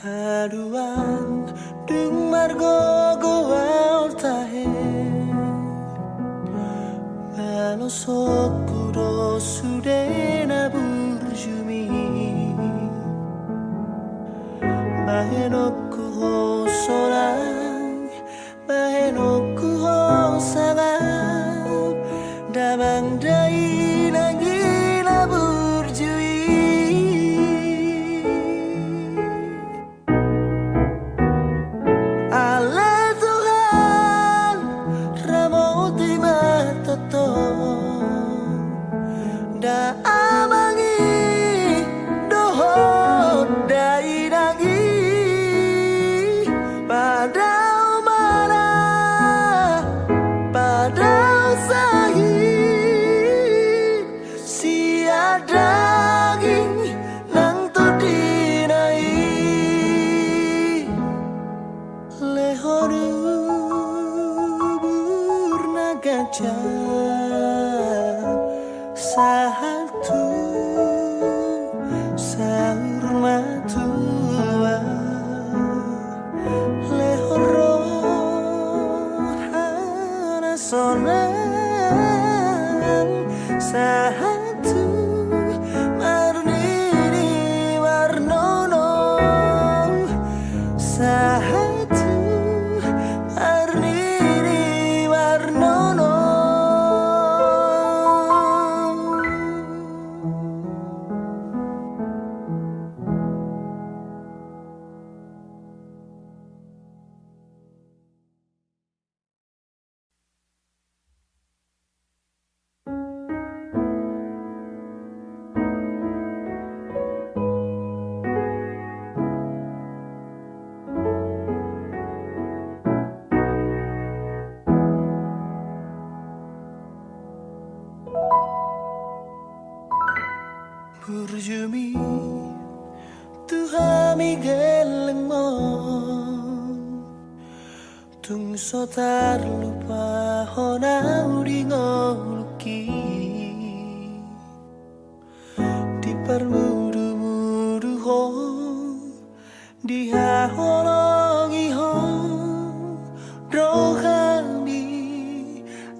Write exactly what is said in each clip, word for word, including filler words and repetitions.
Haduan dung margogo ahu tahe, balosonku do sude na burju i. Bahenonku ho sonang, bahenonku ho sangap, damang dainang i na burju i. Ale Tuhan, ramoti ma tongtong da amang i dohot dainang i, padao ma na, padao sahit sian daging nang tondina i. Lehon umur na ganjang sahat tu saur matua, lehon roha na sonang sahat tu marnini marnono, sahat tu marnini marnono. Burju i tu hami gellengmon, tung so tarlupa hona di ngolungki. Diparmudumudu ho, dihaholongi ho do hami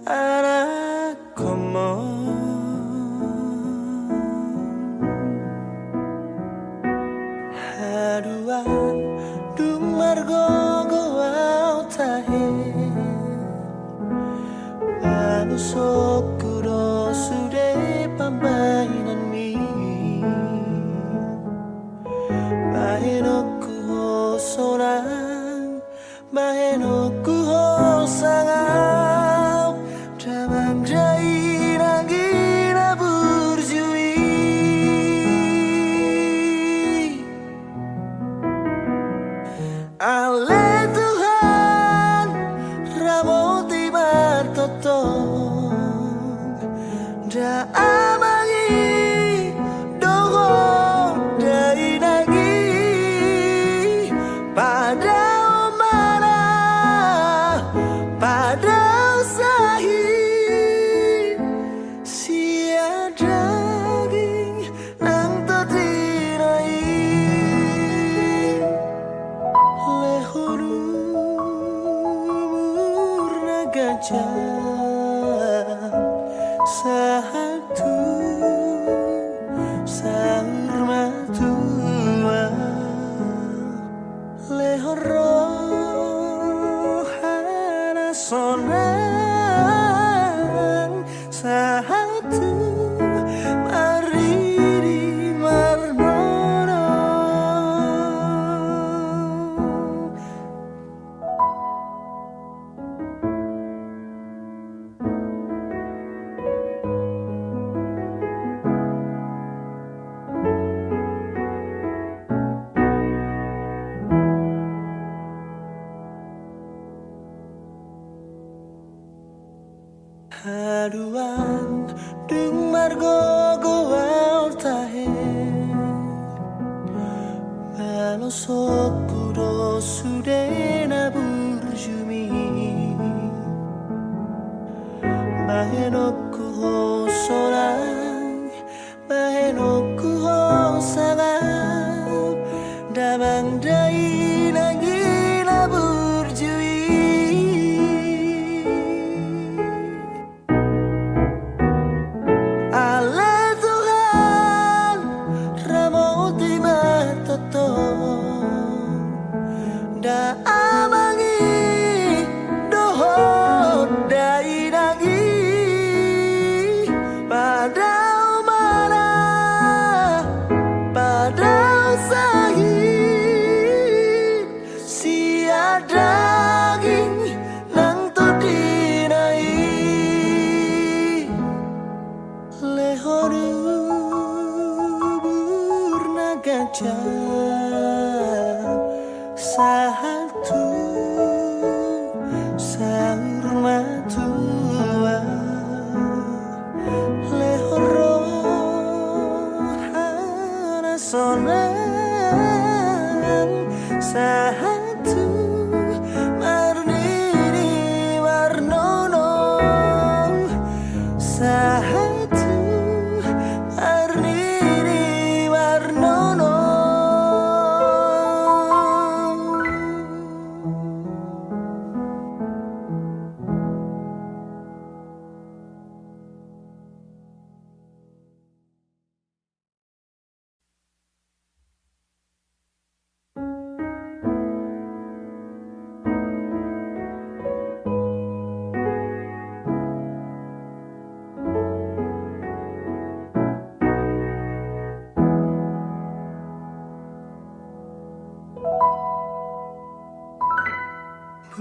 anakhonmon. Haduan dung margogo ahu tahe, balosonku do sude pambahenanmi. Bahenonku ho sonang, bahenonku ho sangap, damang dainang i na burju i. Ale Tuhan, ramoti ma tongtong da amang i dohot dainang i, padao ma na, padao sahit sian daging nang tondina i. Lehon umur na ganjang sahat tu saur matua, lehon roha na sonang sahat tu marnini marnono. Haduan dung margogo ahu tahe, balosonku do sude na burju i. Bahenonku ho sonang, bahenonku ho sangap, damang dainang Umur na ganjang sahat tu saur matua, lehon roha na sonang sahat tu marnini marnono, sahat tu marnini marnono.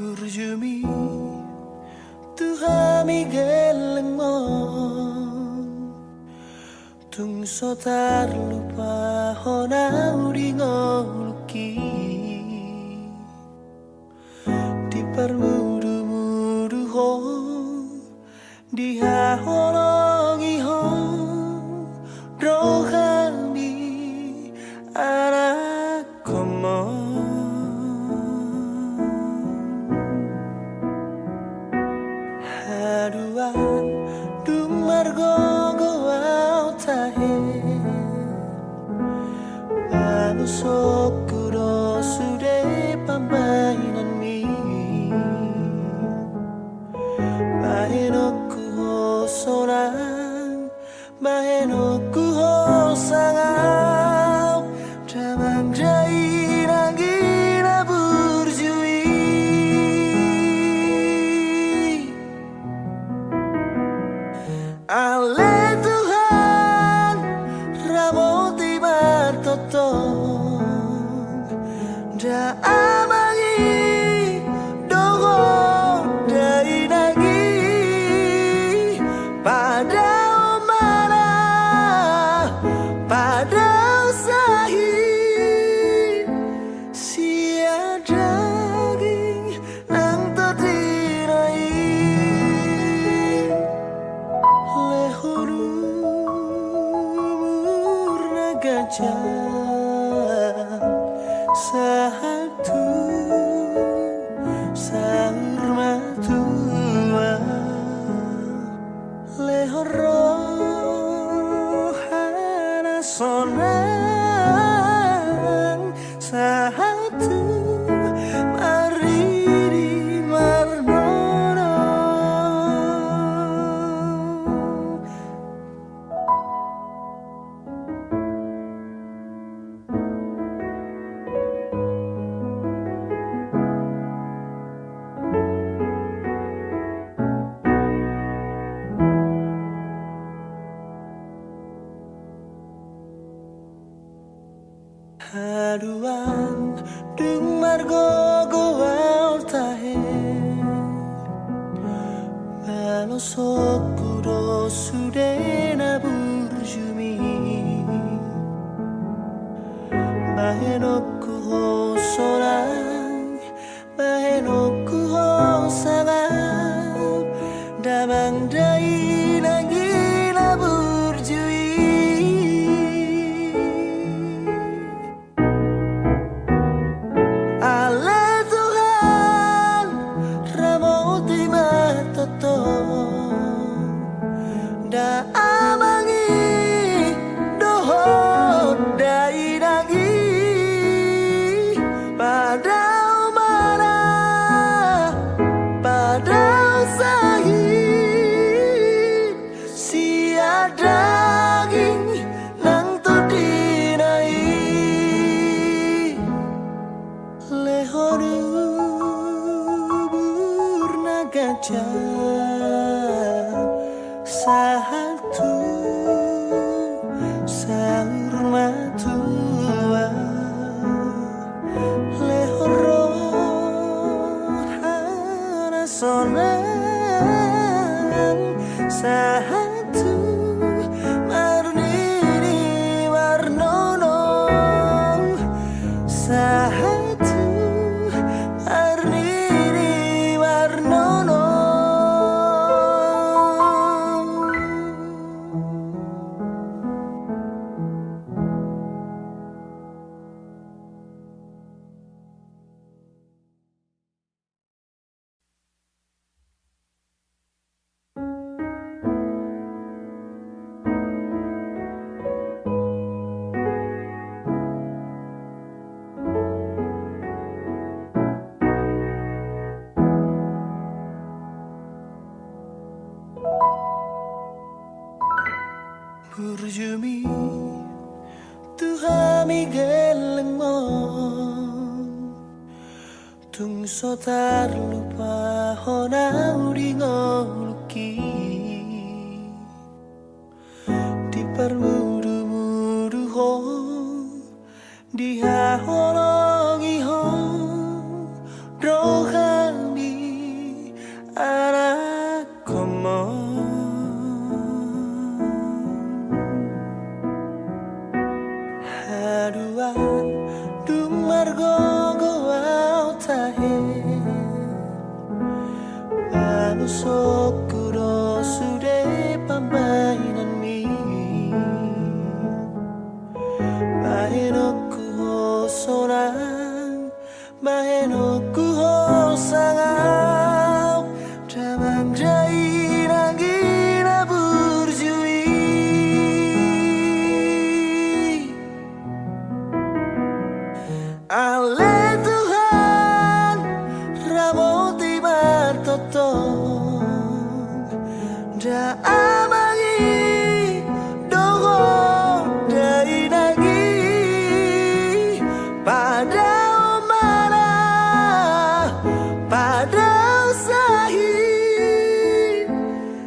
Burjumi tu hami gellengmon, tung so tarlupa hona di ngolungki. Diparmudumudu ho, dihaholongi ho do hami anakkonmon. Haduan dung margogo ahu tahe, balosonku do sude pambahenanmi. Bahenonku ho sonang, bahenonku ho sangap, damang dainang i na burju i. Ale Tuhan, ramoti martongtong da amang i dohot dainang i, padao ma na padao sahit sian daging nang tondina i. Lehon umur na ganjang sahat tu saur matua, lehon roha na sonang sahat tu marnini marnono. Haduan dung margogo ahu tahe, balosonku do sude na burjumi. Bahenonku ho sonang, bahenonku ho sangap, damang dainang i na burju i. Ale Tuhan, ramoti martongtong da Burjumi tu hami gellengmon, tung so tarlupa ho nang di ngolungki. Di parmudumudu ho, di haholongi ho do hami anakhonmon. Haduan dung margogo au tahe, balosonku do sude pambahenanmi. Bahenonku ho sonang, bahenonku ho sangap, damang dainang i na burju i. Ale Tuhan, ramoti ma tongtong, da amang i dohot dainang i, padao ma na, padao sahit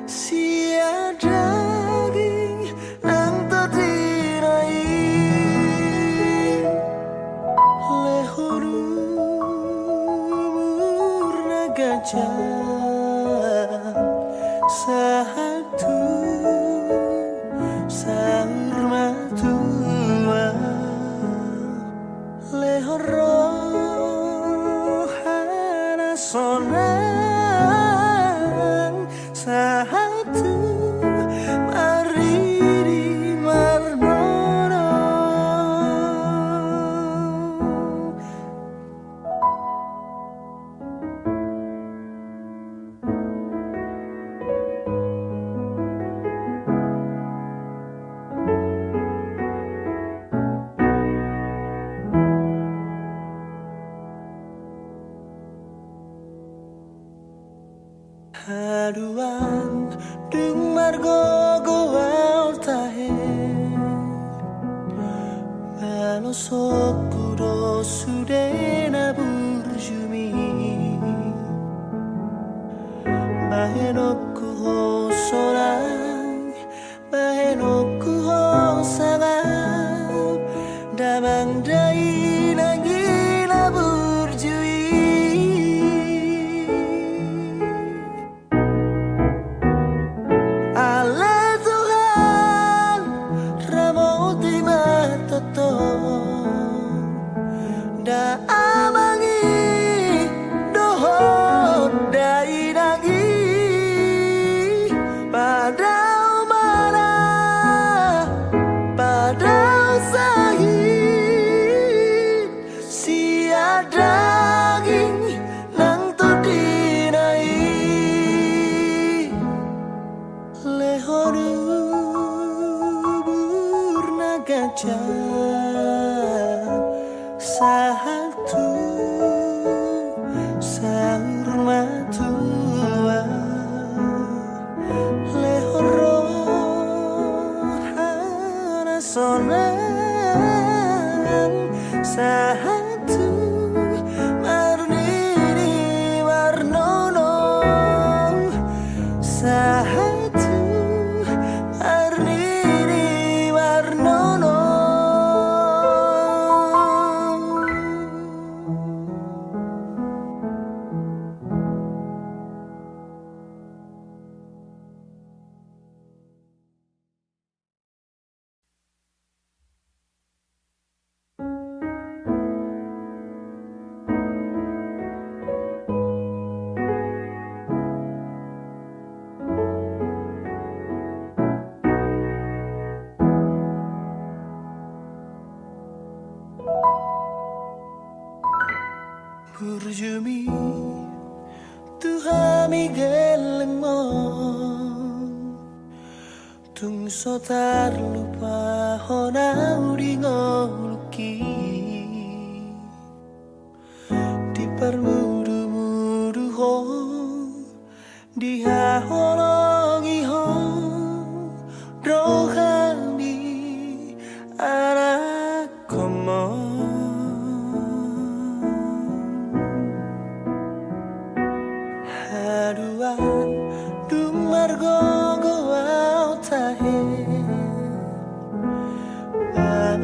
sian daging nang tondina i. Lehon umur na ganjang sahat tu saur matua. Lehon roha na sonang sahat tu marnini marnono. Haduan dung margogo au tahe, balosonku do sude na burjumi. Bahenonku ho sonang, bahenonku ho sangap, damang dainang i na burju i. Ale Tuhan, ramoti ma tongtong, da amang i dohot dainang i, padao ma na, padao sahit sian daging nang tondina i. Lehon umur na ganjang sahat tu saur matua. Lehon roha na sonang sahat tu marnini marnono, sahat tu marnini marnono. Burjumi tu hami gellengmon, tung so tarlupa ho nang di ngolungki. Di parmudumudu ho, di haholongi ho, roham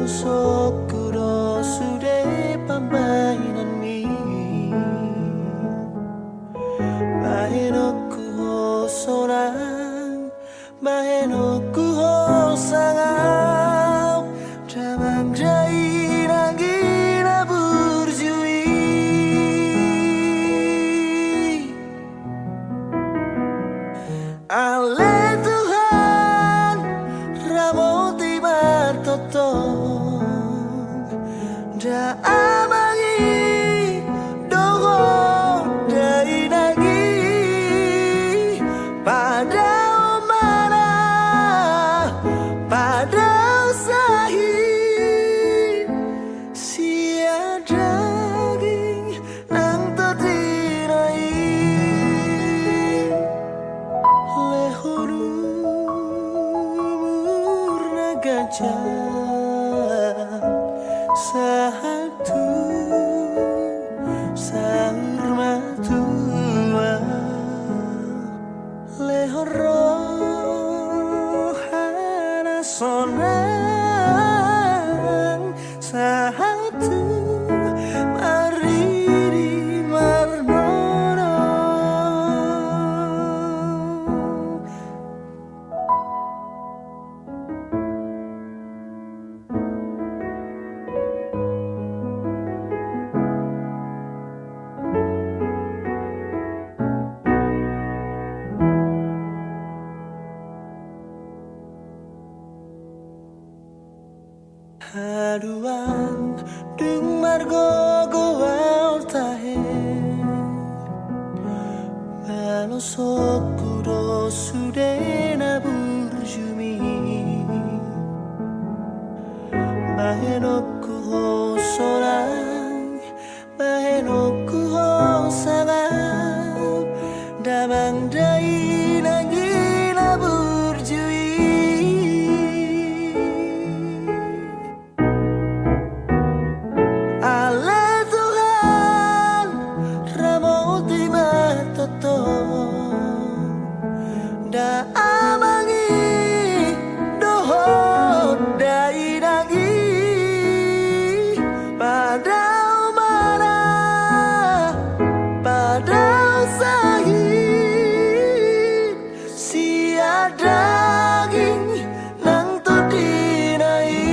Sokku do sude pambahenanmi. Bahenonku ho sonang, bahenonku ho sangap, damang dainang i na burju i. Ale Tuhan, ramoti ma tongtong da amang i dohot dainang i, padao ma na, padao sahit sian daging nang tondina i. Lehon umur na ganjang sahat tu saur matua. Lehon roha na sonang sahat tu marnini marnono. Haduan dung margogo ahu tahe, balosonku do sude na burjumi. Bahenonku ho sonang, bahenonku ho sangap, damang dainang i na burju i. Ale Tuhan, ramoti ma tongtong da amang i dohot dainang i, padao ma na, padao sahit sian daging nang tondina i.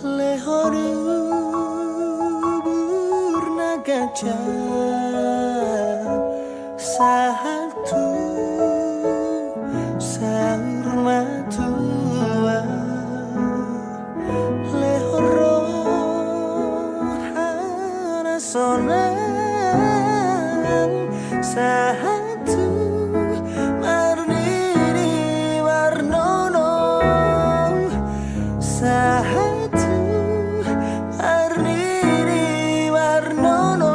Lehon umur na ganjang sahat tu saur matua. Lehon roha na sonang sahat tu marnini marnono, sahat tu marnini marnono.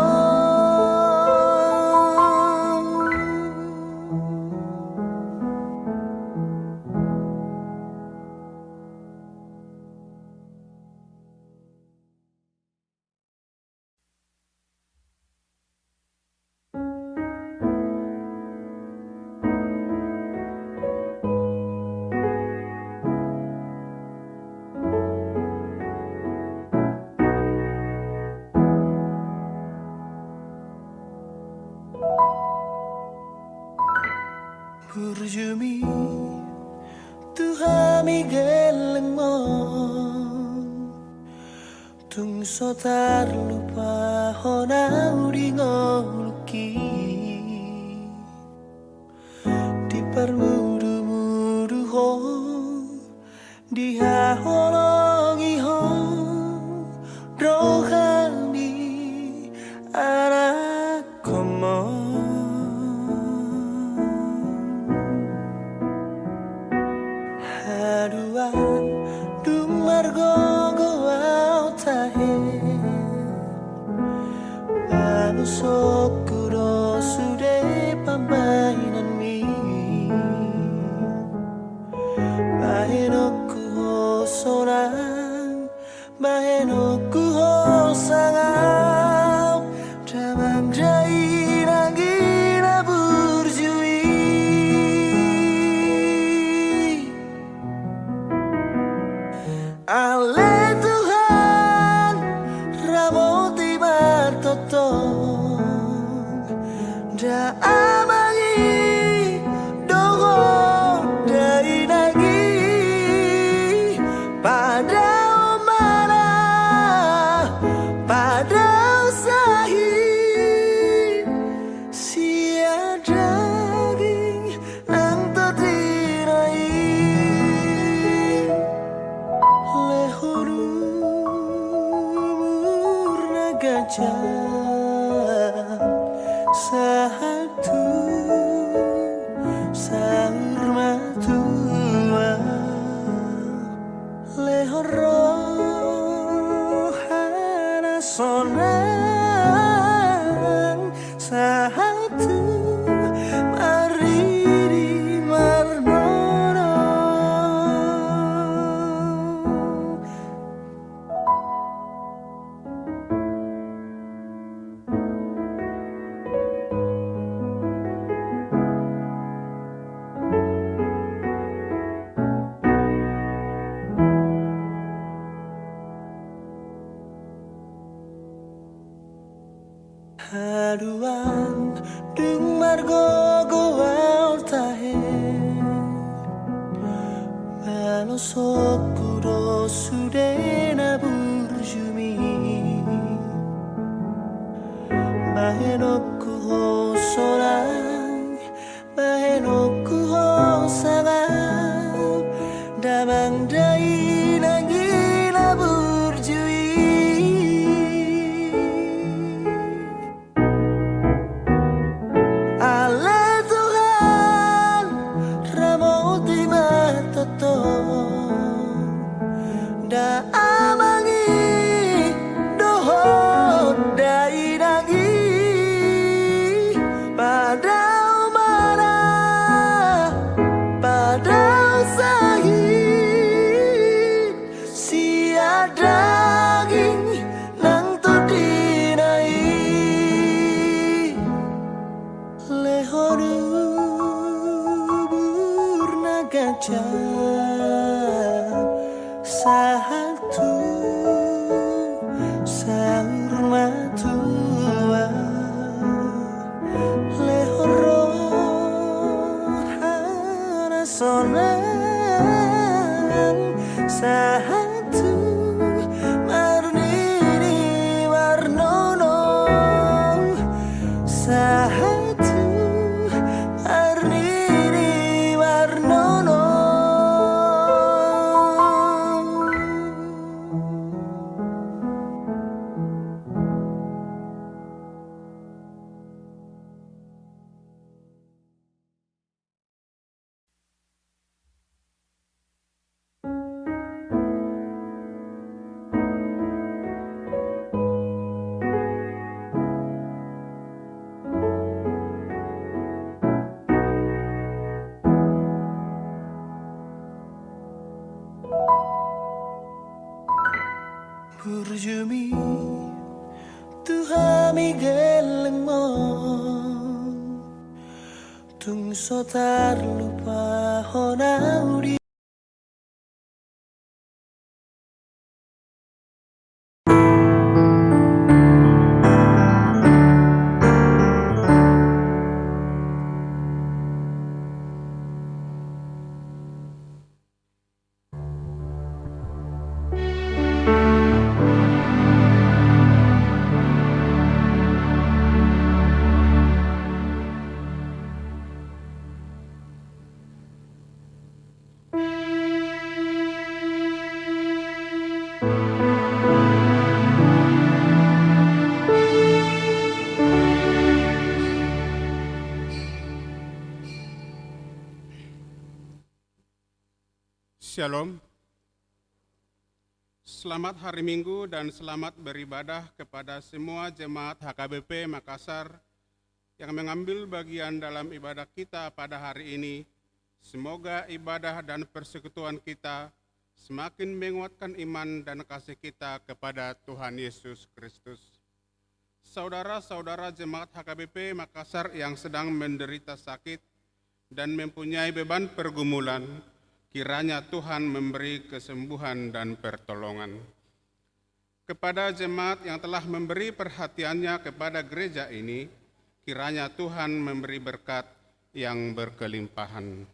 Burjumi tu hami gellengmon, tung so tarlupa hona di ngolungki. Diparmudumudu ho, dihaholongi ho do hami anakkonmon. Haduan dung margogo ahu tahe, balosonku do sude pambahenanmi. Bahenonku ho sonang, bahenonku ho sangap, damang dainang i na burju i. Songku do sude na burju mi, bahenonku ho solang, bahenonku ho sangap, damang dainang i na burju i. Ale Tuhan, ramoti ma tongtong da amang i dohot dainang i, padao ma na, padao sahit sian daging nang tondina i. Lehon uhur na ganjang sahat tu saur matua. Lehon roha na sonang sahat tu marnini marnono, sahat tu marnini marnono. Burju mi tu hami gellengmon, tung so tarlupa hona udi. Shalom. Selamat hari Minggu dan selamat beribadah kepada semua jemaat H K B P Makassar yang mengambil bagian dalam ibadah kita pada hari ini. Semoga ibadah dan persekutuan kita semakin menguatkan iman dan kasih kita kepada Tuhan Yesus Kristus. Saudara-saudara jemaat H K B P Makassar yang sedang menderita sakit dan mempunyai beban pergumulan, kiranya Tuhan memberi kesembuhan dan pertolongan. Kepada jemaat yang telah memberi perhatiannya kepada gereja ini, kiranya Tuhan memberi berkat yang berkelimpahan.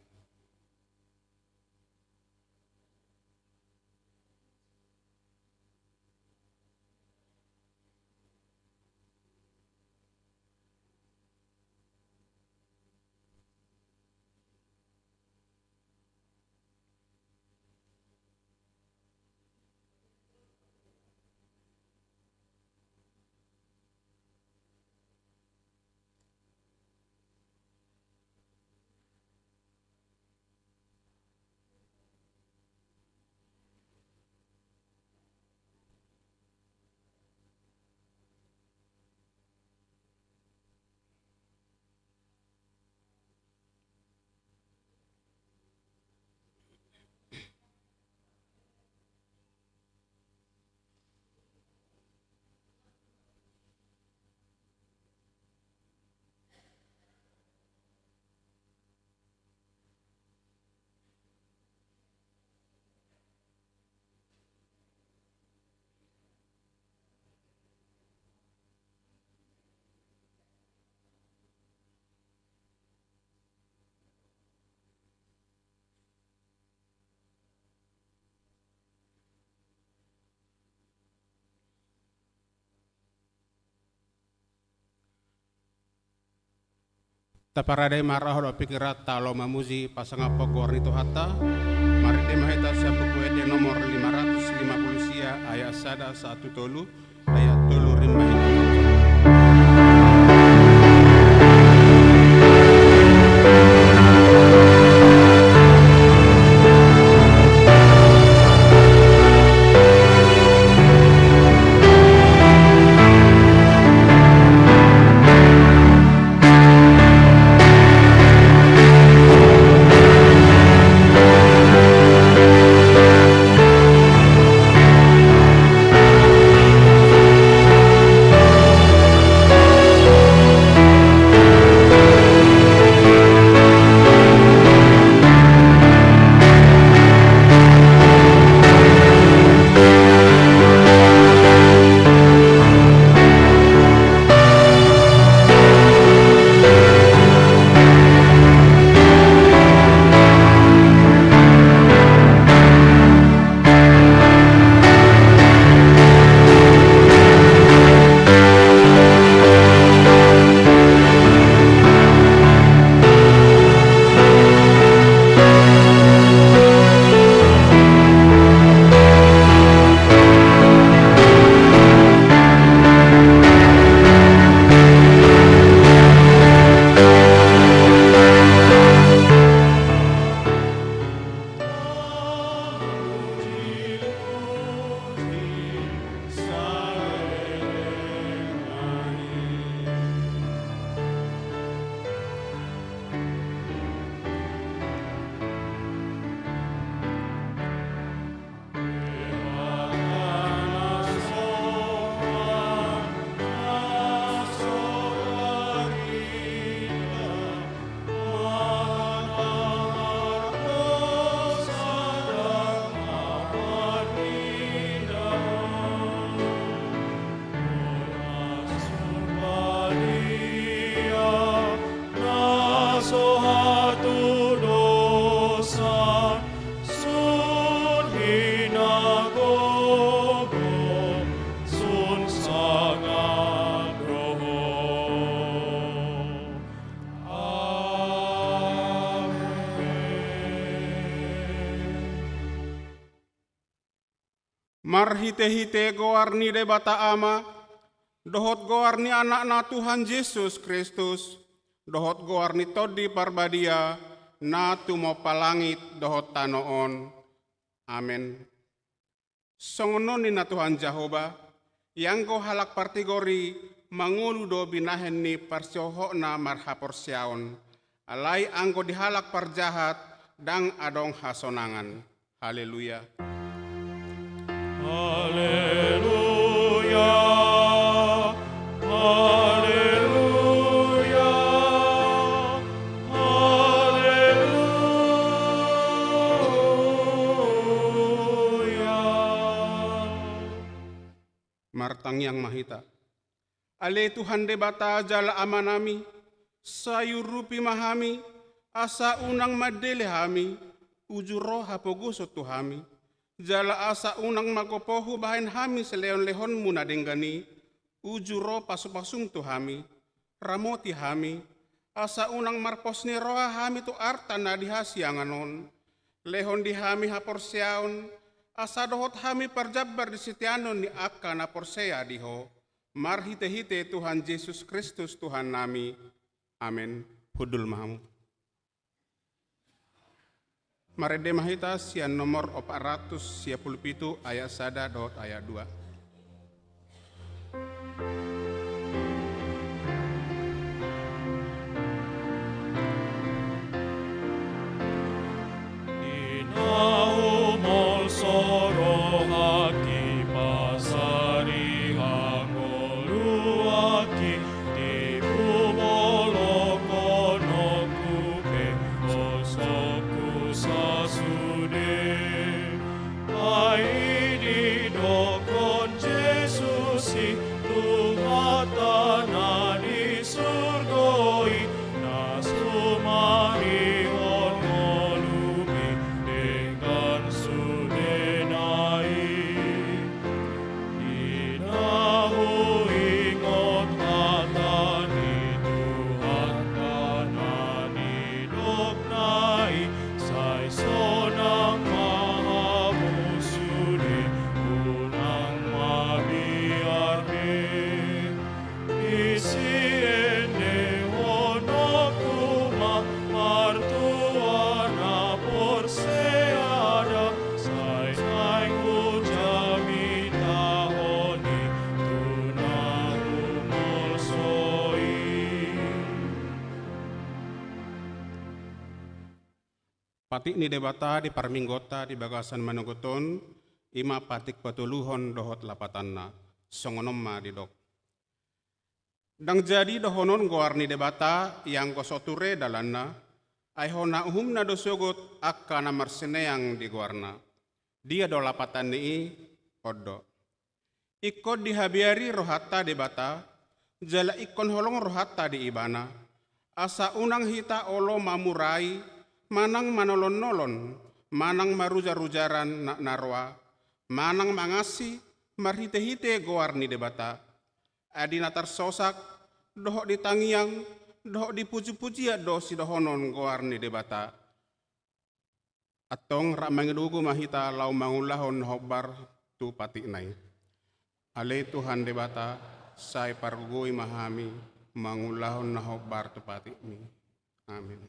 Taparade ma roha dohot pingkiranta laho mamuji pasangaphon goar ni Tuhanta. Marende ma hita sian Buku Ende nomor lima ratus lima puluh sia, ayat sada sahat tu tolu, ayat tolu, rimma hita. Marhitehite goar ni Debata Ama, dohot goar ni Anakna Tuhan Jesus Kristus, dohot goar ni Tondi Parbadia, na tumompa langit dohot tano on. Amen. Songon on ninna Tuhan Jahowa, ianggo halak partigor i mangolu do binahen ni parsihohotna marhaporseaon, alai anggo di halak parjahat ndang adong hasonangan. Haleluya. Haleluya. Haleluya. Haleluya. Martangiang ma hita. Ale Tuhan Debata jala Amanami, sai urupi ma hami, asa unang mandele hami, uju ro hapogoson tu hami, jala asa unang magopohu bahen hami silehonlehonmu na denggan i, uju ro pasupasum tu hami, ramoti hami, asa unang marpos ni roha hami tu arta na di hasiangan on. Lehon di hami haporseaon, asa dohot hami parjambar di siteanon ni angka na porsea di Ho. Marhitehite Tuhan Jesus Kristus Tuhannami. Amen. Hundul ma hamu. Marende ma hita sian nomor opat ratus sia pulu pitu ayat sada dohot ayat dua. Di na humolso rohangki, pasari hangoluangki, tibu bolongkononku pe, hoshonku sasude. Ai didok Ho Patik ni Debata di parmingguonta di bagasan manogot on, i ma patik patoluhon dohot lapatanna. Songon on ma didok. Ndang jadi dohonon goar ni Debata, ianggo so ture dalanna, ai hona uhumna do sogot angka na marsineang di goarna. Dia do lapatan ni i? On do. Ingkon dihabiari rohanta Debata, jala ingkon holong rohanta di Ibana, asa unang hita olo mamurai, manang manolon-nolon, manang marujar-rujaran na, na roa, manang mangansi marhite-hite goar ni Debata. Ai di na tarsosak, dohot ditangiang, dohot dipuji-pujian do sidohonon goar ni Debata. Antong rap mangido gogo ma hita laho mangulahon na hombar tu patikna i. Ale Tuhan Debata, sai pargogoi ma hami mangulahon na hombar tu patikmi. Amin.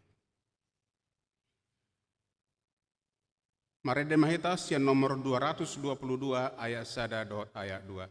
Marende ma hita sian nomor dua ratus dua puluh dua, ayat sada dohot ayat dua.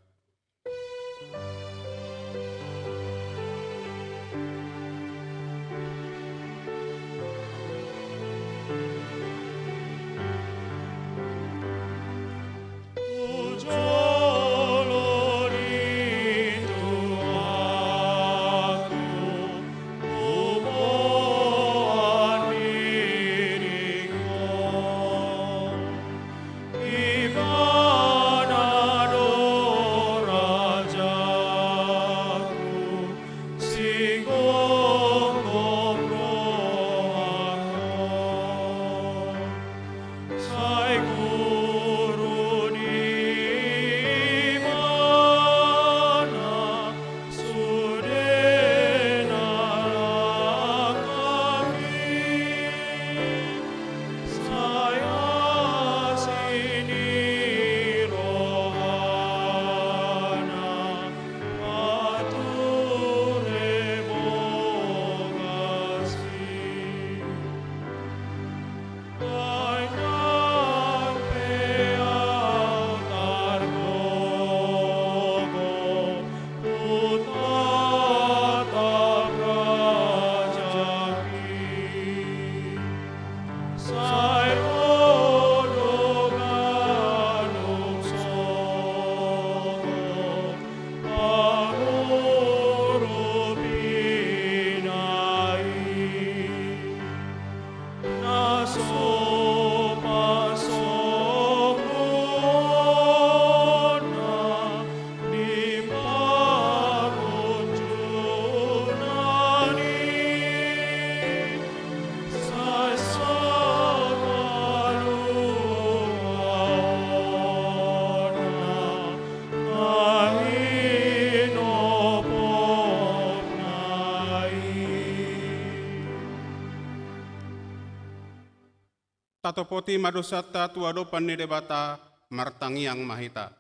Tatopoti ma dosanta tu adopan ni Debata, martangiang ma hita.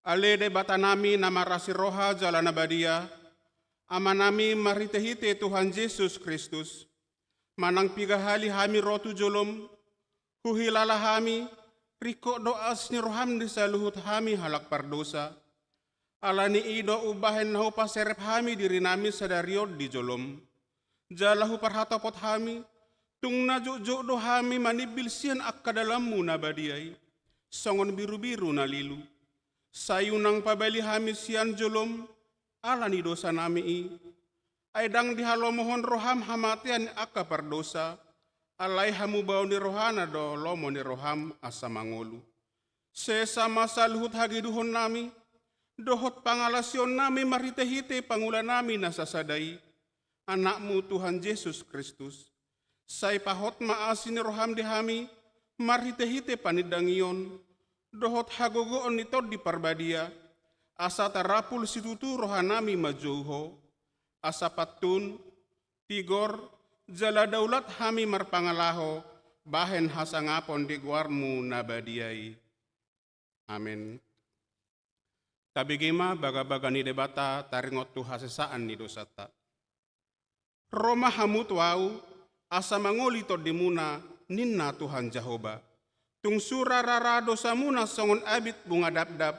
Ale Debatanami na marasi roha jala na badia, Amanami marhite-hite Tuhan Jesus Kristus, manang piga hali hami ro tu jolom, huhilala hami, ringkot do asi ni roham di saluhut hami halak pardosa. Ala ni i do umbahen na hupaserep hami dirinami sadari on di jolom. Jala huparhatopot hami, tung na jotjot do hami manimbil sian angka dalanmu na badia i, songon birubiru na lilu. Sai unang pabali hami sian jolom, ala ni dosanami i. Ai ndang dihalomohon roham hamatean ni angka pardosa, alai hamubaon ni rohana do lomo ni roham asa mangolu. Sesa ma saluhut hageduhonnami, dohot pangalasionnami marhite-hite pangulanami na sasada i, Anakmu Tuhan Jesus Kristus. Sai pahot ma asi ni roham di hami, marhite-hite panindangion, dohot hagogoon ni Tondi Parbadia, asa tarapul situtu rohanami manjou Ho, asa pantun, tigor, jala daulat hami marpangalaho, bahen hasangapon di goarmu na badia i. Amen. Tabege ma bagabaga ni Debata taringot tu hasesaan ni dosanta. Ro ma hamu tu Ahu, asa mangoli tondimuna, ninna Tuhan Jahowa. Tung sura rara dosamuna songon abit bunga dabdab,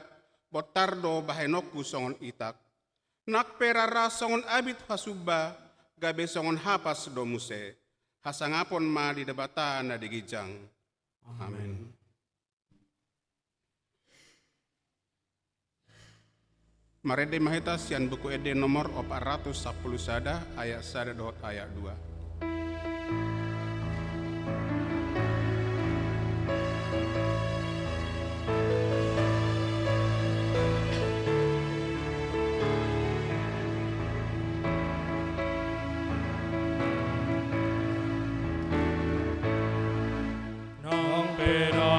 bontar do bahenonku songon itak. Nang pe rara songon abit hasumba, gabe songon hapas do muse. Hasangapon ma di Debata na di ginjang. Amen. Marende ma hita sian Buku Ende nomor opat ratus sampulu sada, ayat sada dohot ayat dua. Nang pe na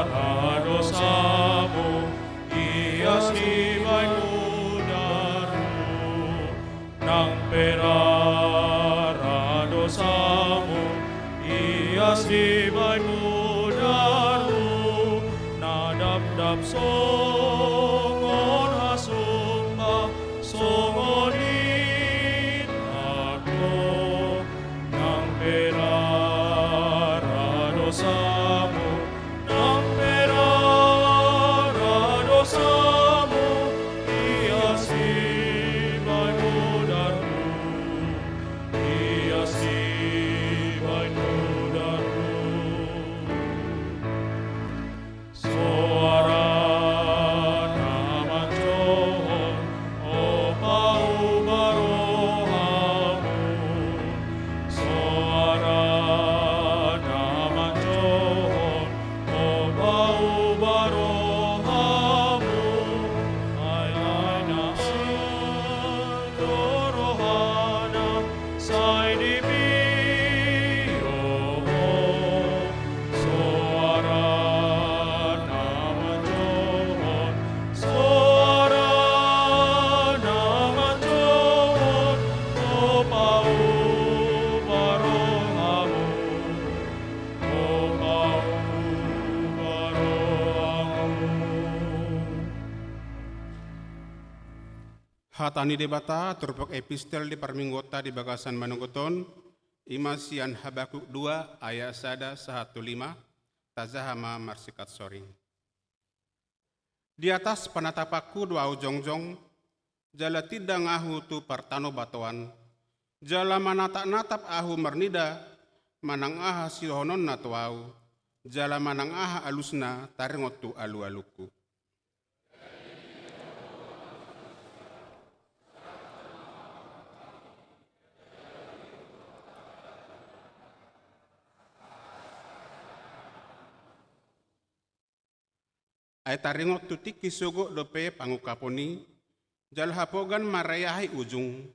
ra dosamu, ias dibahen mudarmu. Nang pe na ra dosamu, ias dibahen mudarmu. Na dapdap songon hasumba, songon indak do. Nang pe na ra dosamu, nang pe na ra dosamu, ias dibahen mudarmu, ias dibahen mudarmu. Soara na manjouhon, o, pauba rohamu. Soara na manjouhon, o, pauba rohamu. Ai, ai na manjou rohana, sai dipio ho. Soara na manjouhon, soara na manjouhon, o, pauba rohamu, o, pauba rohamu. Hata ni Debata turpuk epistel di parmingguonta di bagasan minggu on, i ma sian Habakuk dua ayat sada sahat tu lima, tajaha ma marsingkat soring. Di atas panatapanku do ahu jongjong, jala tindang ahu tu partanobatoan, jala manatapnatap ahu marnida, manang aha sidohononna tu ahu, jala manang aha alusna taringot tu alualungku. Ai taringot tu tingki sogot dope pangungkapon i, jala hapogan marayahi ujung,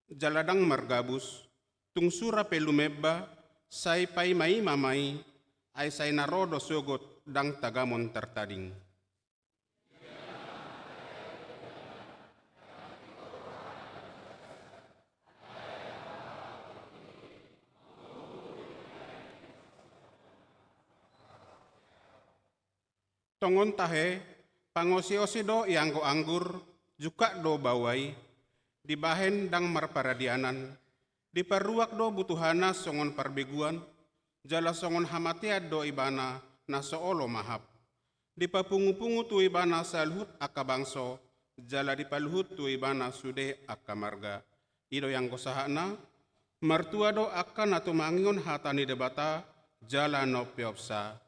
jala ndang margabus, tung sura pe lumemba, sai paimaima ma i, ai sai na ro do sogot ndang tagamon tartading. Tongon tahe, pangoseose do ianggo anggur, jungkat do baoa i, dibahen ndang marparadianan, diparuak do butuhana songon parbeguan, jala songon hamatean do ibana na so olo mahap. Dipapungupungu tu ibana saluhut angka bangso, jala dipaluhut tu ibana sude angka marga. I do ianggo sahatna, martua do angka na tumangihon hata ni Debata, jala na umpeopsa.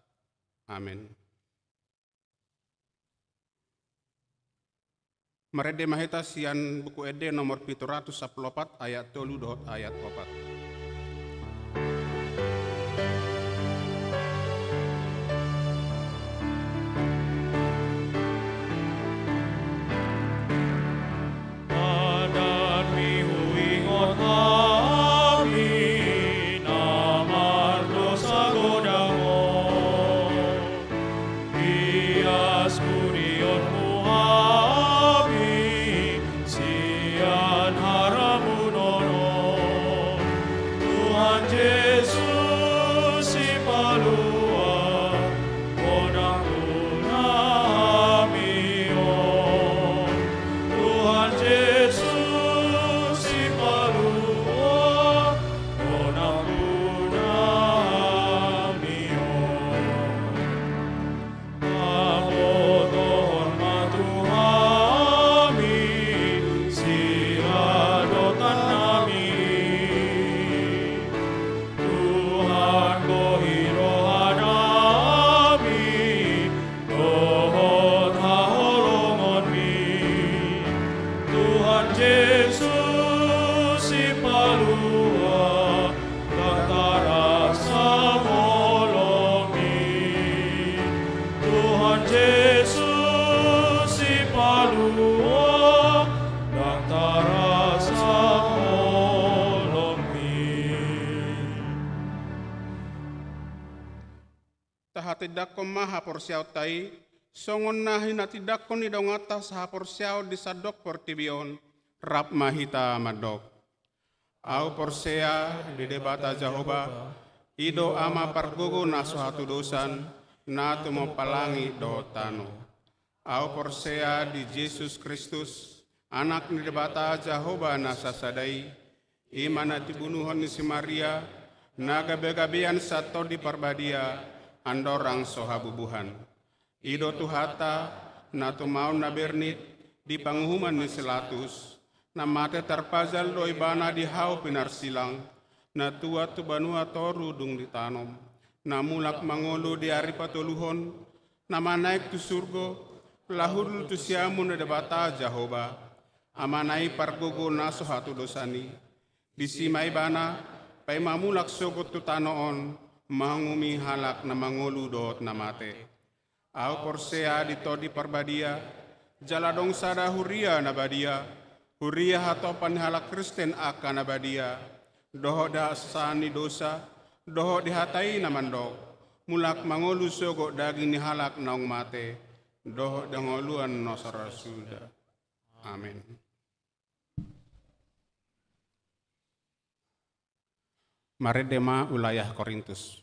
Amen. Marende ma hita sian Buku Ende nomor pitu ratus sampulu opat ayat tolu dohot ayat opat. Padan ni huingot hami na mardosa godang on. Ias pudionmu hami sian haramunon on. tahatindangkon ma haporseaonta i, songon na hinatindangkon ni donganta sahaporseaon di sandok portibi on, rap ma hita mandok. Au porsea di Debata Jahowa, i do Ama pargogo na so hatudosan, na tumompa langit dohot tano. Au porsea di Jesus Kristus, Anak ni Debata Jahowa na sasada i, i ma na tibunuhon ni si Maria, na gabegabean sian Tondi Parbadia, andorang so habubuhan. I do Tuhanta, na tumaon na bernit di panguhuman ni si Latus, na mate tarpajal do ibana di hau pinarsilang, na tuat tu banua toru dung ditanom, na mulak mangolu di ari patoluhon, na manaek tu surgo, laho hundul tu siamun ni Debata Jahowa, Amana i pargogo na so hatudosan i. Disi ma ibana, paima mulak sogot tu tano on, manguhumi halak na mangolu dohot na mate. Au porsea di Tondi Parbadia, jala adong sada huria na badia, huria hatopan ni halak Kristen angka na badia, dohot di hasesaan ni dosa, dohot di hata i na mandok, mulak mangolu sogot daging ni halak naung mate, dohot di hangoluan na so ra suda. Amen. Marende ma ulayah Korintus.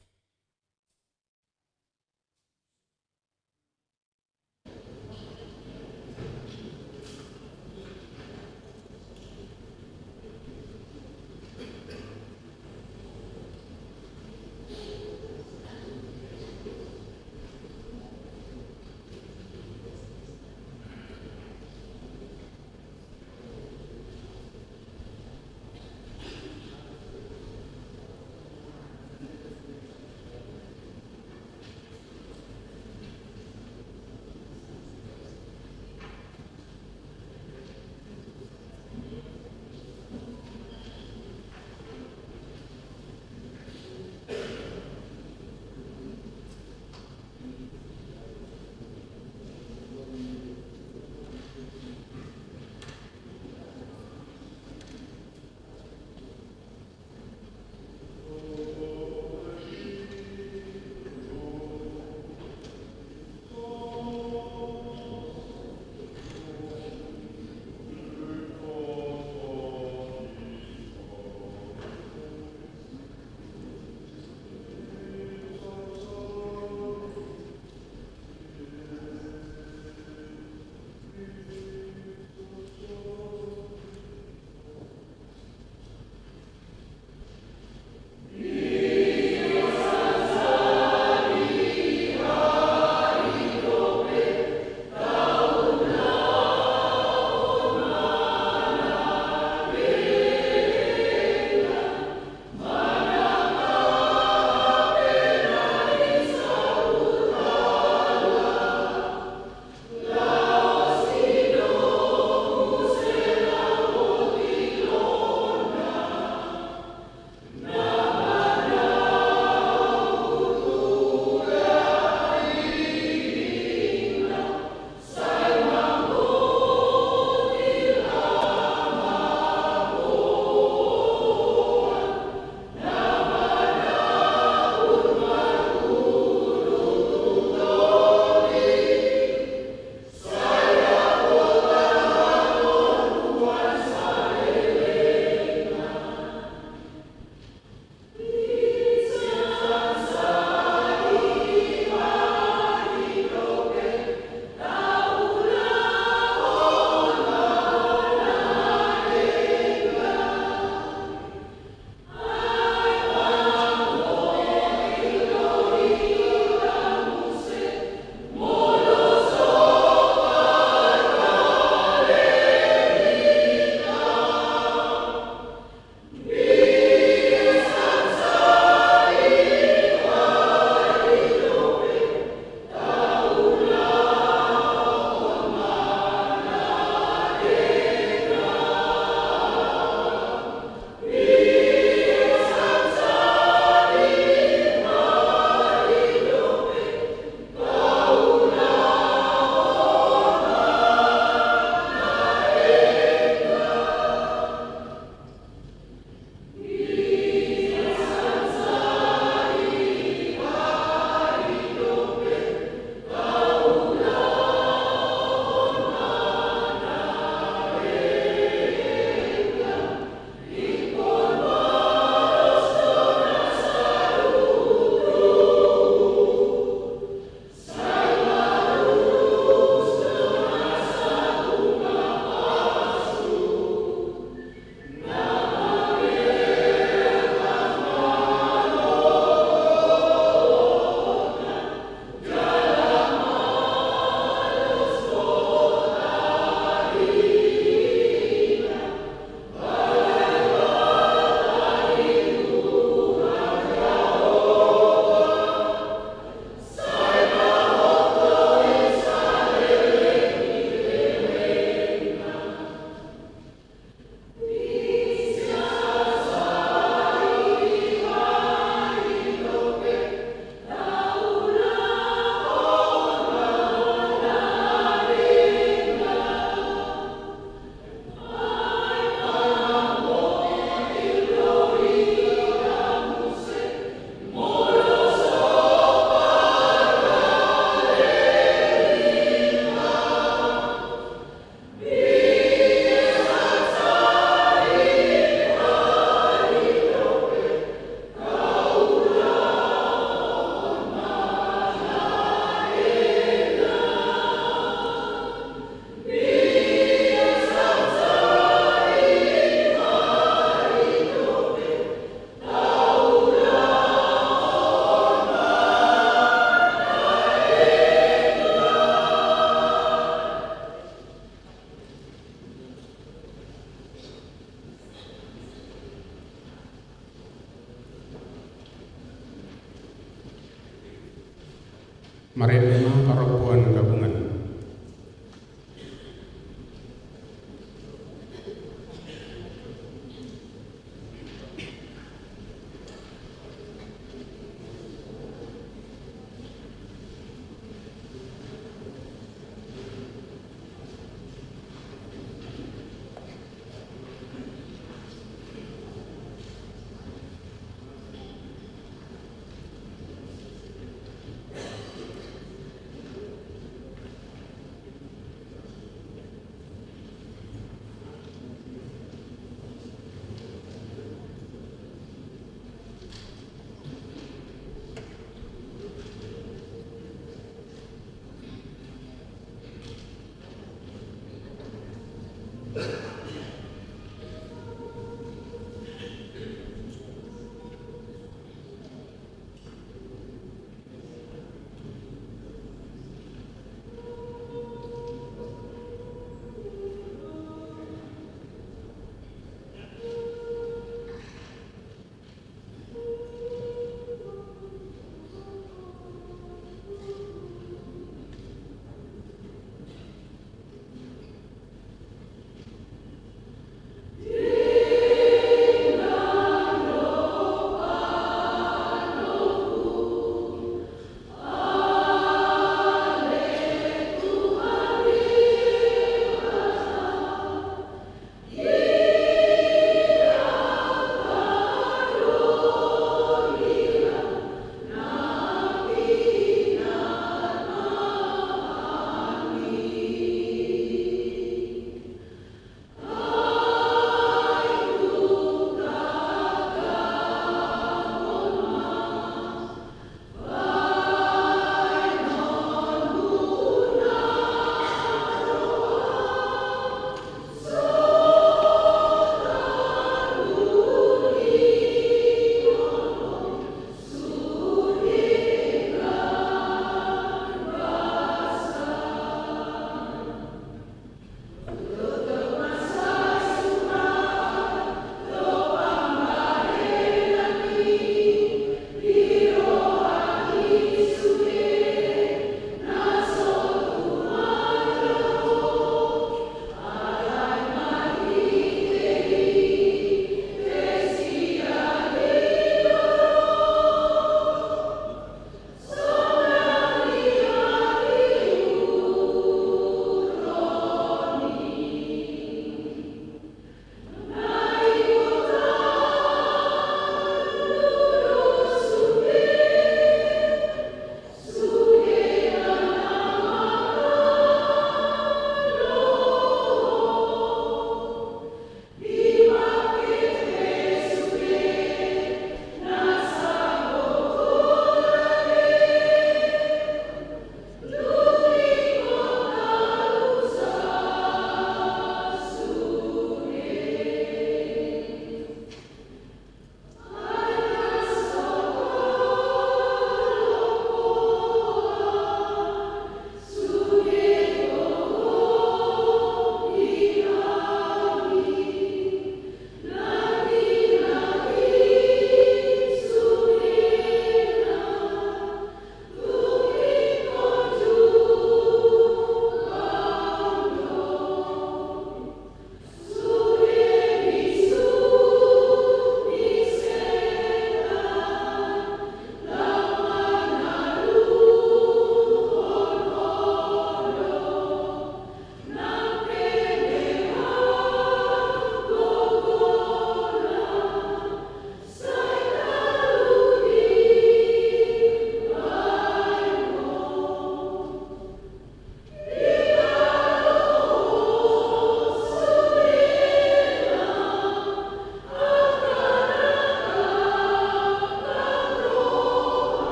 Marende ma parompuan gabungan.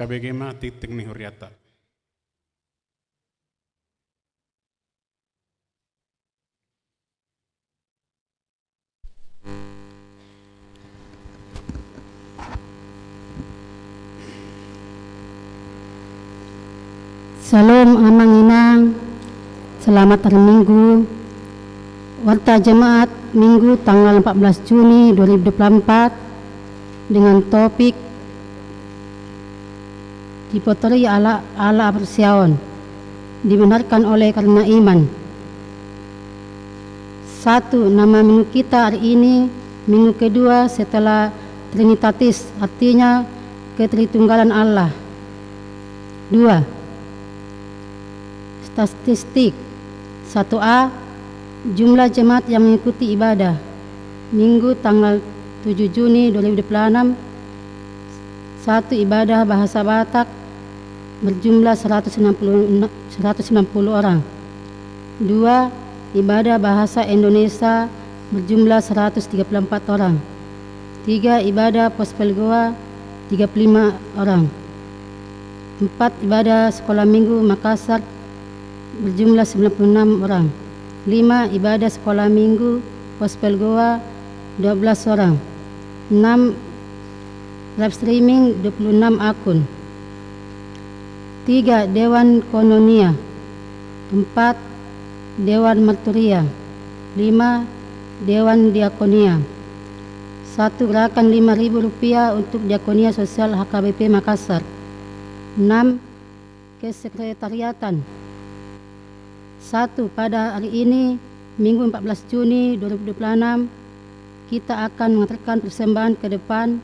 Tabege ma titik ni huriata. Shalom, Amang Inang. Selamat hari Minggu. Warta Jemaat Minggu tanggal empat belas Juni dua ribu dua puluh empat dengan topik Dipotori ala, ala aporseaon, dibenarkan oleh karena iman. Satu, nama minggu kita hari ini, minggu kedua setelah Trinitatis, artinya Ketritunggalan Allah. Dua, statistik. Satu A, jumlah jemaat yang mengikuti ibadah. Minggu tanggal tujuh Juni dua ribu dua puluh enam, satu, ibadah bahasa Batak berjumlah seratus enam puluh, seratus sembilan puluh orang. Dua, ibadah bahasa Indonesia berjumlah seratus tiga puluh empat orang. Tiga, ibadah Pospel Goa tiga puluh lima orang. Empat, ibadah Sekolah Minggu Makassar berjumlah sembilan puluh enam orang. Lima, ibadah Sekolah Minggu Pospel Goa dua belas orang. Enam, live streaming dua puluh enam akun. Tiga, Dewan Koinonia. Empat, Dewan Marturia. Lima, Dewan Diakonia. Satu, gerakan lima ribu rupiah untuk Diakonia Sosial H K B P Makassar. Enam, kesekretariatan. Satu, pada hari ini, Minggu empat belas Juni dua ribu dua puluh enam, kita akan mengantarkan persembahan ke depan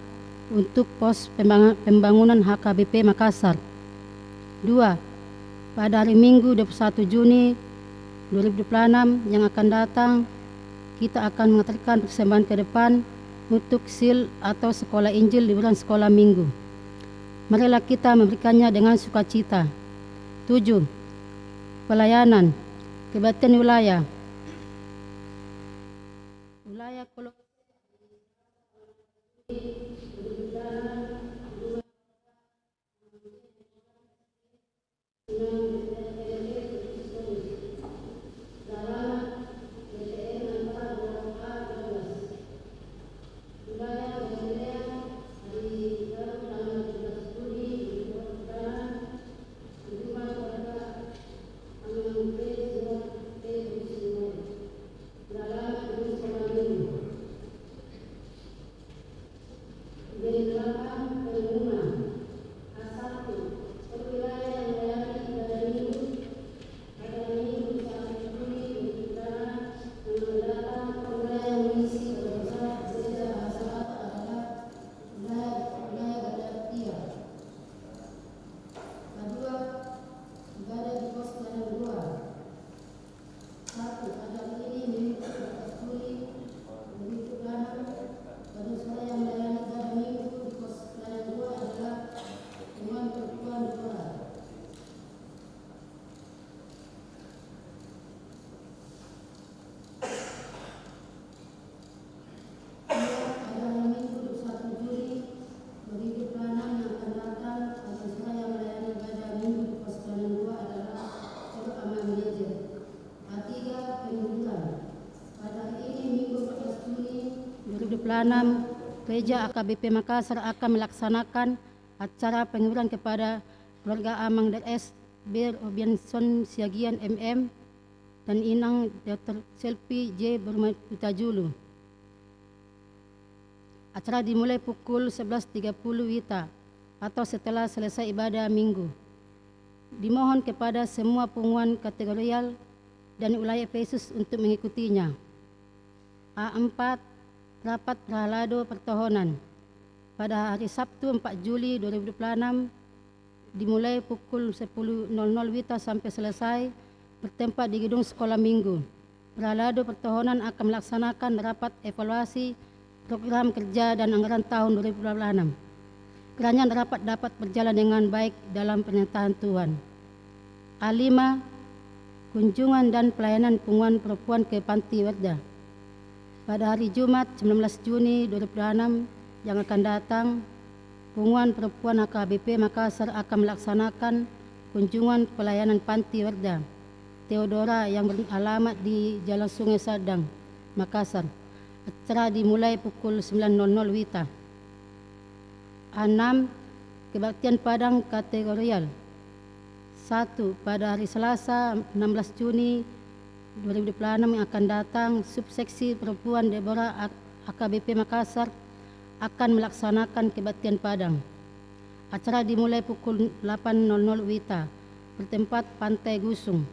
untuk pos pembang-, pembangunan H K B P Makassar. Dua, pada hari Minggu dua puluh satu Juni dua ribu dua puluh enam yang akan datang, kita akan mengantarkan persembahan ke depan untuk sil atau sekolah Injil di bulan sekolah Minggu. Marilah kita memberikannya dengan sukacita. Tujuh, pelayanan kebaktian wilayah. Wilayah kolo- Delapan, pengumuman. A satu, perwilayah yang melayani ibadah Minggu pada Minggu satu Juli dua ribu dua puluh enam yang akan datang, perwilayah mengisi bahasa, gereja bahasa Batak adalah wilayah, wilayah Gadatia. Kedua, ibadah di pos pelayanan Goa. Satu, pada hari ini, Minggu empat belas Juli dua ribu dua puluh enam, badan suara yang melayani ibadah Minggu di pos pelayanan Goa adalah Dewan Perempuan Goa. Dua, pada hari Minggu dua puluh satu Juli dua ribu dua puluh enam yang akan datang, badan suara yang melayani ibadah Minggu di pos pelayanan Goa adalah Pondok Ama Manajer. A tiga, penghiburan. Pada hari ini, Minggu empat belas Juli dua ribu dua puluh enam, Gereja A K B P Makassar akan melaksanakan acara penghiburan kepada keluarga Amang D R S B Robinson Siagian M M dan Inang Doktor Selvi J Burma Hutajulu. Acara dimulai pukul sebelas tiga puluh WITA atau setelah selesai ibadah Minggu. Dimohon kepada semua punguan kategorial dan wilayah Efesus untuk mengikutinya. A empat, rapat prahalado pertohonan. Pada hari Sabtu empat Juli dua ribu dua puluh enam, dimulai pukul sepuluh nol nol WITA sampai selesai, bertempat di gedung Sekolah Minggu. Prahalado pertohonan akan melaksanakan rapat evaluasi program kerja dan anggaran tahun dua ribu dua puluh enam. Kiranya rapat dapat berjalan dengan baik dalam pemerintahan Tuhan. A lima, kunjungan dan pelayanan punguan perempuan ke Panti Werda. Pada hari Jumat, sembilan belas Juni dua ribu dua puluh enam yang akan datang, Punguan Perempuan H K B P Makassar akan melaksanakan kunjungan pelayanan Panti Werda Theodora yang beralamat di Jalan Sungai Sadang, Makassar. Acara dimulai pukul sembilan nol nol WITA. Enam, kebaktian Padang kategorial. Satu, pada hari Selasa, enam belas Juni dua ribu dua puluh enam yang akan datang, Subseksi Perempuan Deborah A-, H K B P Makassar akan melaksanakan kebaktian Padang. Acara dimulai pukul delapan nol nol WITA, bertempat Pantai Gusung.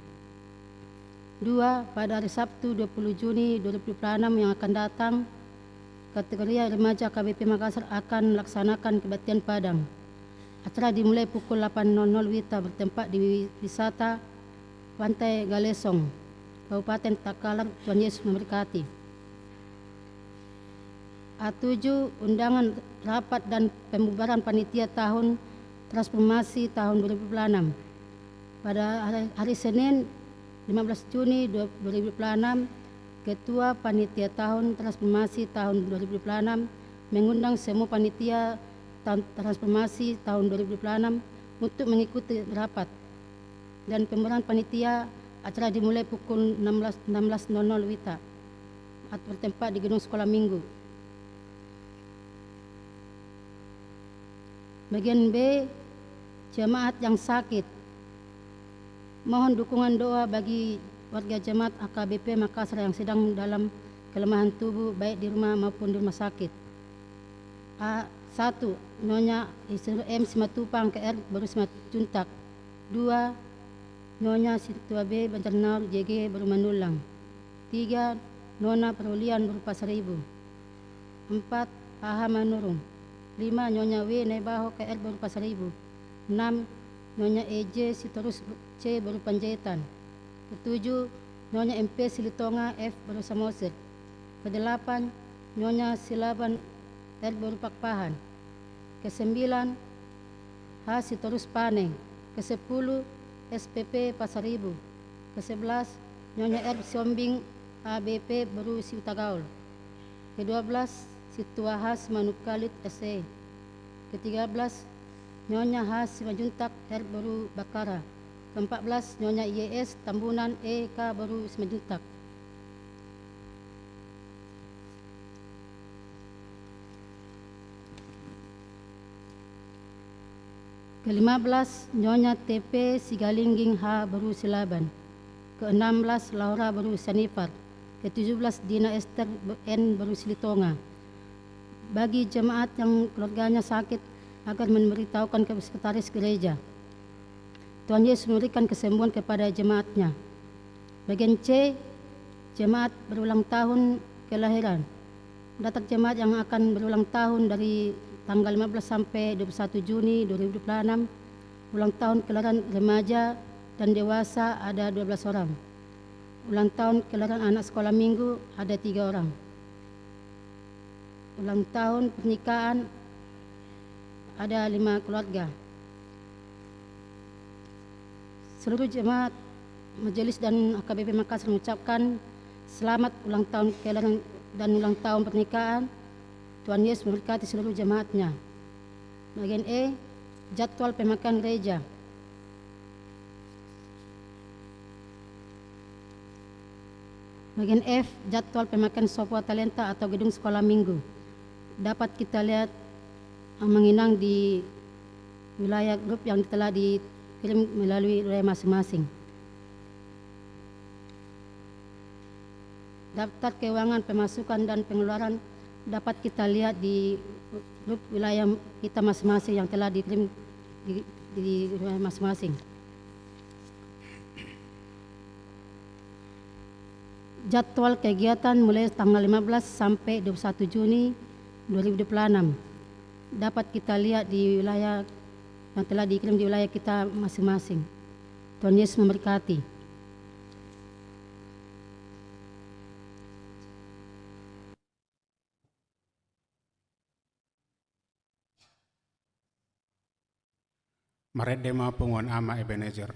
Dua, pada hari Sabtu, dua puluh Juni dua ribu dua puluh enam yang akan datang, kategori remaja H K B P Makassar akan melaksanakan kebaktian Padang. Acara dimulai pukul delapan nol nol WITA, bertempat di wi-, wisata Pantai Galesong, Kabupaten Takalar. Tuhan Yesus memberkati. A tujuh, undangan rapat dan pembubaran panitia tahun transformasi tahun dua ribu dua puluh enam. Pada hari, hari Senin, lima belas Juni dua-, dua ribu dua puluh enam, Ketua Panitia Tahun Transformasi tahun dua ribu dua puluh enam mengundang semua panitia tan-, transformasi tahun dua ribu dua puluh enam untuk mengikuti rapat dan pembubaran panitia. Acara dimulai pukul enam belas, enam belas nol nol WITA, atau bertempat di Gedung Sekolah Minggu. Bagian B, jemaat yang sakit. Mohon dukungan doa bagi warga jemaat H K B P Makassar yang sedang dalam kelemahan tubuh, baik di rumah maupun di rumah sakit. A, satu, Nyonya Isidoro M Simatupang, K R, boru Simanjuntak. Dua, Nyonya Sintua B Banjarnaur, J G, boru Manullang. Tiga, Nona Perulian, boru Pasaribu. Empat, H H Manurung. Lima, Nyonya W Naibaho, K R, boru Pasaribu. Enam, Nyonya E J Sitorus C, boru Panjaitan. Ketujuh, Nyonya M P Silitonga F, boru Samosir. Kedelapan, Nyonya Silaban R, boru Pakpahan. Kesembilan, H Sitorus Paneng. Kesepuluh, S P P Pasaribu. Kesebelas, Nyonya R Siombing A B P, boru Sihutagaol. Kedua belas, Sintua H Simanungkalit S E. Ketiga belas, Nyonya H Simanjuntak R, boru Bakara. Keempat belas, Nyonya Y S Tambunan E K, boru Simanjuntak. Kelima belas, Nyonya T P Sigalingging H, boru Silaban. Keenam belas, Laura, boru Sianipar. Ketujuh belas, Dina Ester N, boru Silitonga. Bagi jemaat yang keluarganya sakit, agar memberitahukan ke sekretaris gereja. Tuhan Yesus memberikan kesembuhan kepada jemaatnya. Bagian C, jemaat berulang tahun kelahiran. Daftar jemaat yang akan berulang tahun dari tanggal lima belas sampai dua puluh satu Juni dua ribu dua puluh enam. Ulang tahun kelahiran remaja dan dewasa ada dua belas orang. Ulang tahun kelahiran anak sekolah minggu ada tiga orang. Ulang tahun pernikahan ada lima keluarga. Seluruh jemaat, majelis dan H K B P Makassar mengucapkan selamat ulang tahun kelahiran dan ulang tahun pernikahan. Tuhan Yesus memberkati seluruh jemaatnya. Bagian E, jadwal pemakaian gereja. Bagian F, jadwal pemakaian Sopo Talenta atau gedung sekolah minggu. Dapat kita lihat, eh, menginang di wilayah grup yang telah dikirim melalui wilayah masing-masing. Daftar keuangan pemasukan dan pengeluaran dapat kita lihat di grup wilayah kita masing-masing yang telah dikirim di, di wilayah masing-masing. Jadwal kegiatan mulai tanggal lima belas sampai dua puluh satu Juni dua ribu dua puluh enam dapat kita lihat di wilayah yang telah dikirim di wilayah kita masing-masing. Tuhan Yesus memberkati. Marende ma punguan Ama Ebenezer.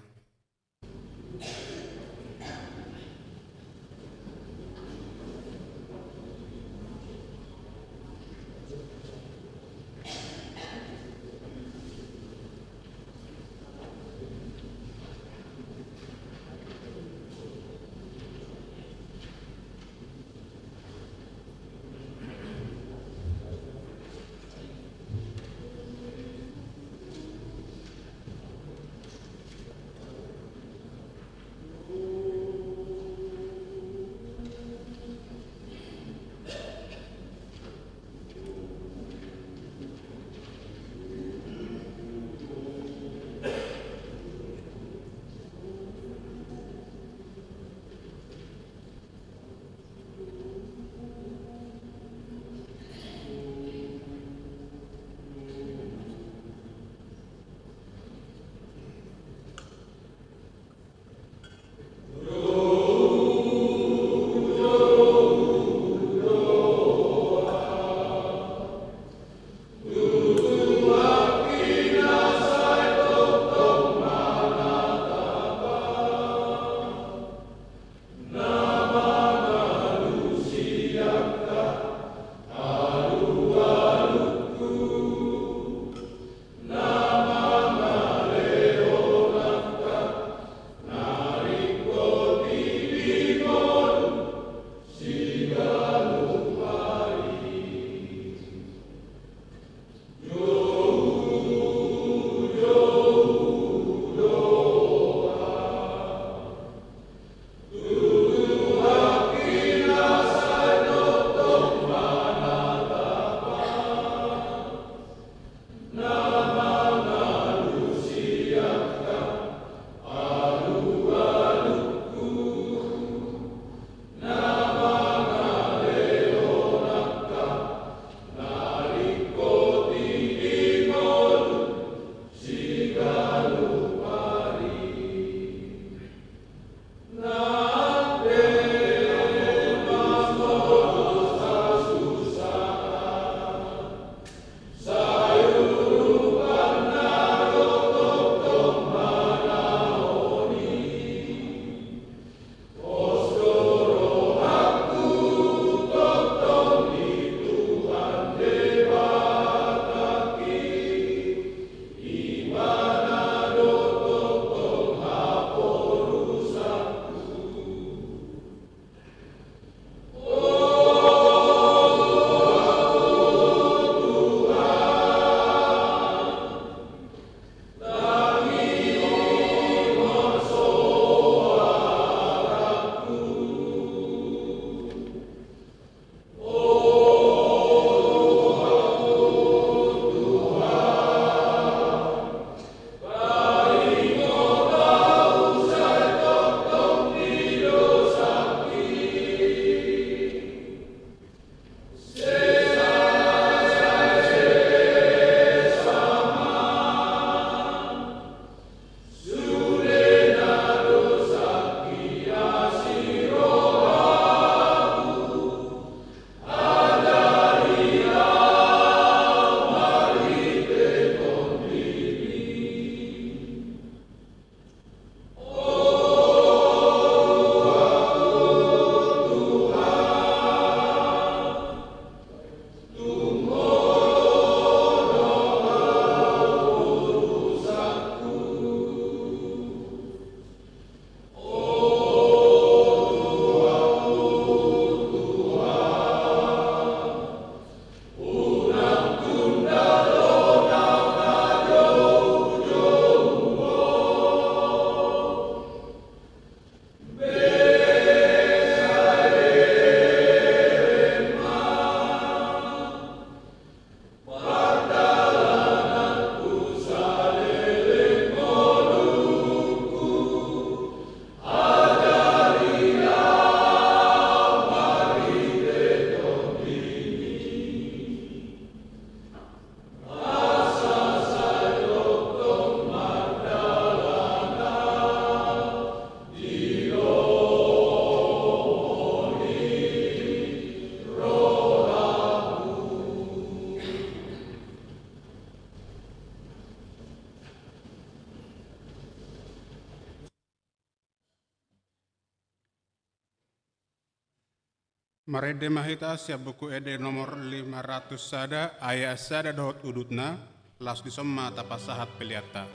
Marende ma hita sian Buku Ende nomor lima ratus sada, ayat sada dohot udutna, laos dison ma tapasahat peleanta.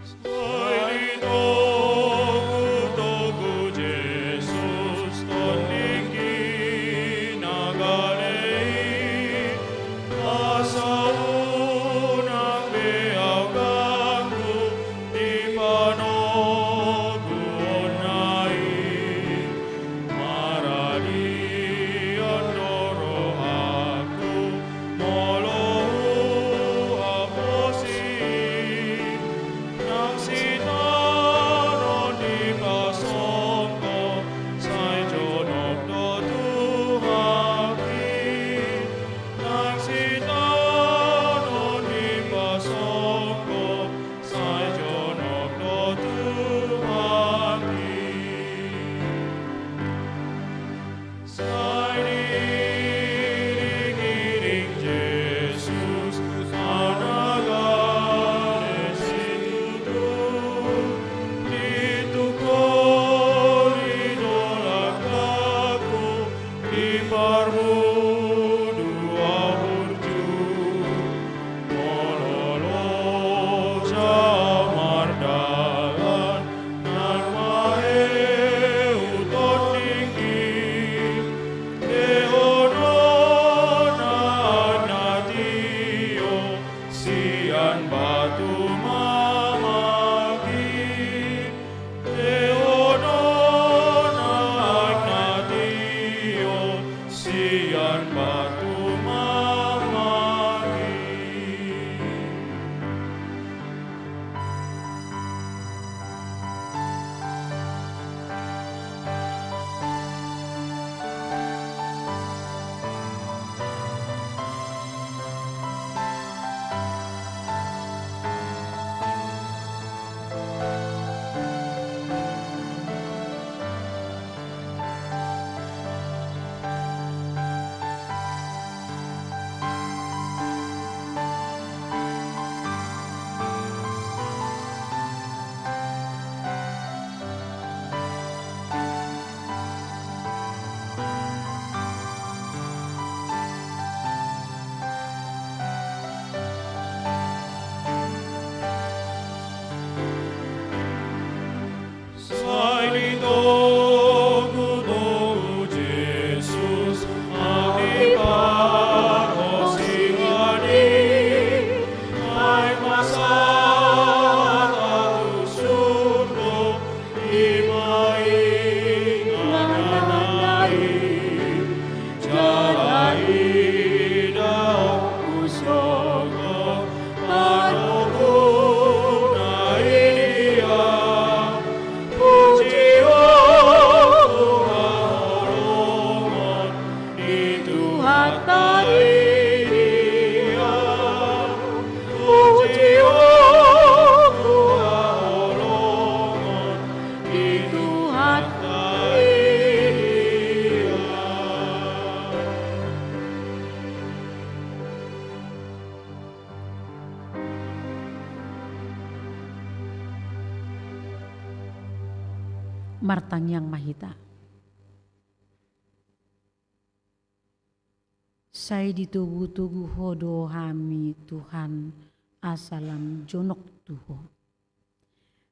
Sai ditogutogu Jesus tondingki na gale i, asa unang be ahu ganggu di panoguonna i. Maradian do rohangku molo huhaposi i, nang sitaonon dipasongko, sai jonok do tu hami. Nang sitaonon dipasongko, sai jonok do tu hami. Sai diiringiring Jesus, anakna na situtu, ditungkoli do langkangku, di parmudu ahu burju. Molo loja mardalan, nang maheu tondingki, lehononna ahu na tio sian batu mamagi. Lehononna ahu na tio sian batu mamagi. Sai ditogutogu Jesus, ahu di parhosingan i, ai ma sahat ahu tu surgo, i ma inganan i. Jala ida hon husogot panoguna i di ahu, pujion tu haholongon ni Tuhanta i di ahu, pujion tu haholongon ni Tuhanta i di ahu. Martangiang ma hita. Sai ditogutogu Ho do hami, Tuhan, asa lam jonok tu Ho.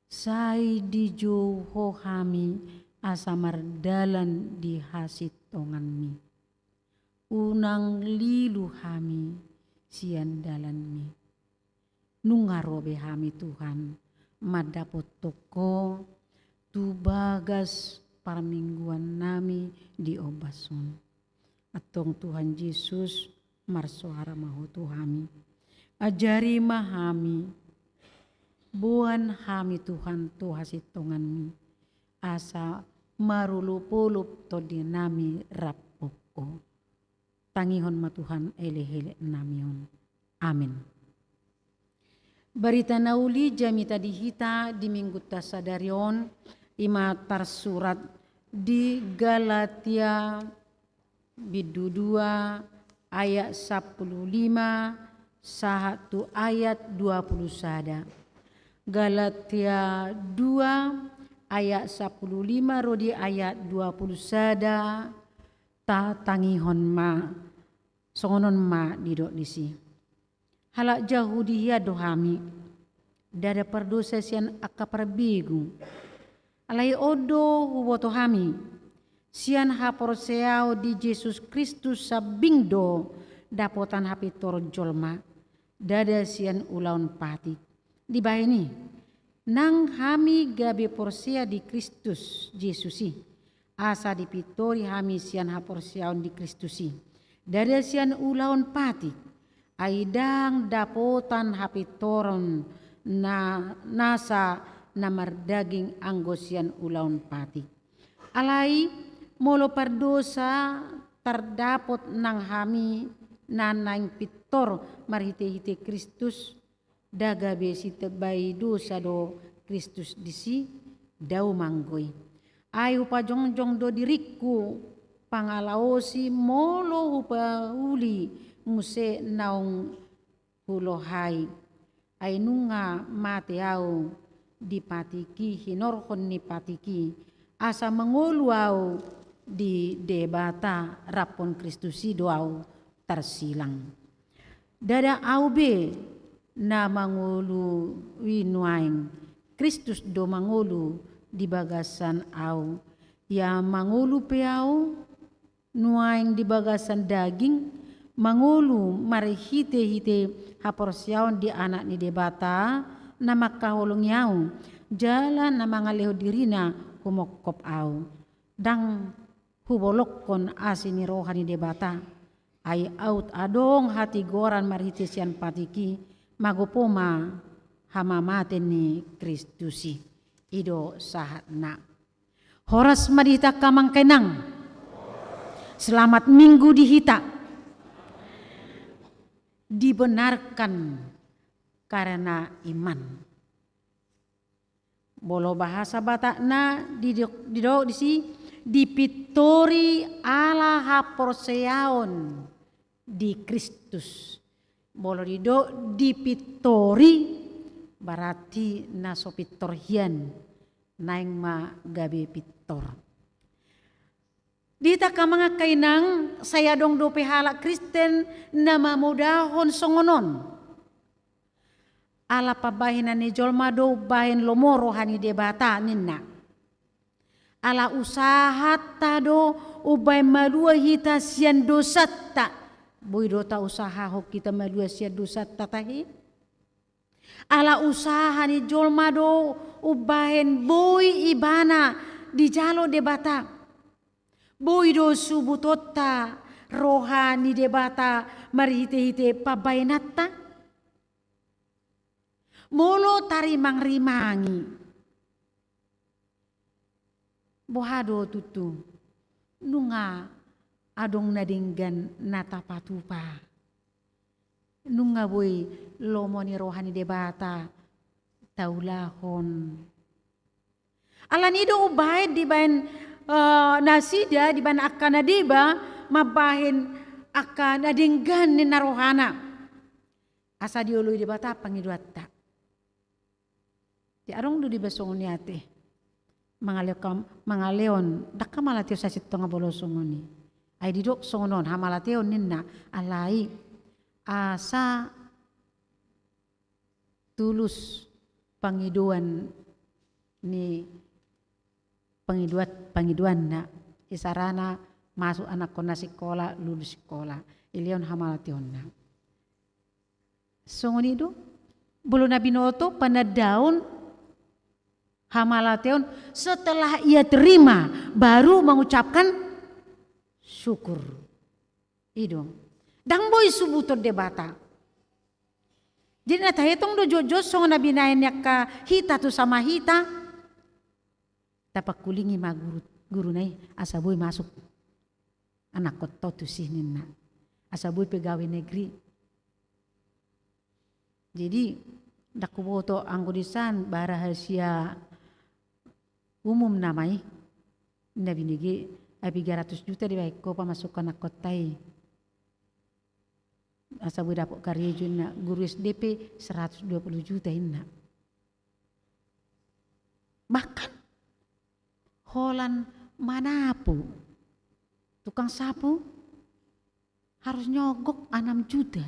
Sai dijou Ho hami asa mardalan di hasintonganMi. Unang lilu hami sian dalanMi. Nunga ro be hami, Tuhan, mandapothon Ho tu bagas parmingguannami di ombas on. Antong Tuhan Jesus, marsoara ma Ho tu hami. Ajari ma hami, boan hami, Tuhan, tu hasintonganMi, asa marolopolop tondinami rap Ho. Tangihon ma, Tuhan, elekeleknami on. Amen. Barita na uli jamita di hita di Minggunta sadari on, I ma tarsurat di Galatia bindu dua ayat sampulu lima sahat tu ayat dua pulu sada. Galatia dua ayat sampulu lima ro di ayat dua pulu sada, tatangihon ma. Songon on ma didok disi. Halak Jahudi hian do hami, ndada pardosa sian angka parbegu. Alai on do huboto hami, sian haporseaon di Jesus Kristus sambing do dapotan hapintoron jolma, ndada sian ulaon patik. Dibahen i, nang hami gabe porsea di Kristus Jesus i, asa dipintori hami sian haporseaon di Kristus i, ndada sian ulaon patik, ai ndang dapotan hapintoron na, nasa na mardaging anggo sian ulaon patik. Alai molo pardosa tardapot nang hami na naeng pintor marhitehite Kristus, ndada gabe sitambai dosa do Kristus disi? Dao ma anggo i. Ai hupajongjong do diringku pangalaosi molo hupauli muse naung hulohai. Ai nunga mate au di patik i, hinorhon ni patik i, asa mangolu au di Debata, raphon Kristus i do au tarsilang. Ndada au be na mangolu i nuaeng, Kristus do mangolu di bagasan au. Ia mangolu pe au nuaeng di bagasan daging, mangolu marhitehite haporseaon di Anak ni Debata na mangkaholongi au, jala na mangalehon dirina humongkop au. Ndang hubolongkon asi ni roha ni Debata, ai aut adong hatigoran marhite sian patik i, magopo ma hamamate ni Kristus i. I do sahatna. Horas ma di hita angka amang inang. Selamat Minggu di hita. Dibenarkan karena iman. Molo bahasa Batakna didok, didok disi, dipintori ala haporseaon di Kristus. Molo didok dipintori, berarti na so pintor hian naeng ma gabe pintor. Di hita angka amang angka inang, sai adong dope halak Kristen na mamodahon songon on. Ala pambahenan ni jolma do umbahen lomo roha ni Debata ninna. Ala usahanta do umbahen malua hita sian dosanta. Boi do tausahahon hita malua sian dosanta tahe? Ala usaha ni jolma do umbahen boi ibana dijalo Debata. Boi do subutonta roha ni Debata marhitehite pambahenanta. Molo tarimangrimangi, boha do tutu? Nunga adong na denggan na tapatupa. Nunga boi lomo ni roha ni Debata taulahon. Alani do umbahen dibahen, eh, nasida, dibahen angka na deba mambahen angka na denggan ninna rohana. Asa dioloi Debata pangidoanta. Di adong do dibahen songon i ate. Mangalehon, mangalehon, ndang hamalateon sasintongna molo songon i. Ai didok songon on, hamalateon ninna, alai asa tulus pangidoan ni pangidoan, pangidoanna, isarana masuk anakkonna sikola, lulus sikola, dilehon hamalateonna. Songon i do, molo na binoto panandaon hamalateon, setelah ia terima, baru mengucapkan syukur. I do. Ndang boi subuton Debata. Jadi na taetong do jotjot songon na binahen ni angka hita tu sama hita. Tapangkulingi ma guru, guruna i asa boi masuk anakkon on tusi ninna. Asa boi pegawai negeri. Jadi ndang huboto anggo di san, bara hasia Umum nama i. Na binege, ai piga ratus juta dibaen ho pamasuk anakkonta i. Asa boi dapot karejo inna, guru S D pe seratus dua puluh juta inna. Bahkan holan manapu, tukang sapu harus nyogok anam juta.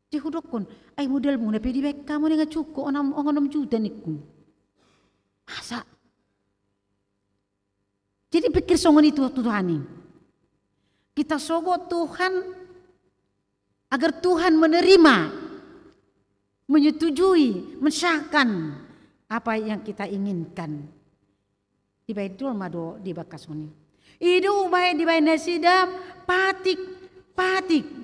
Jadi hudokkon, ai modalmuna pe dibaen hamu nunga cukup onom, onom juta ningku. Masa? Jadi pikir songon i tu, tu Tuhan i. Kita sogot Tuhan, agar Tuhan menerima, menyetujui, mensahkan apa yang kita inginkan. Dibaen jolma do di bagas on i. I do umbahen dibaen nasida patik, patik.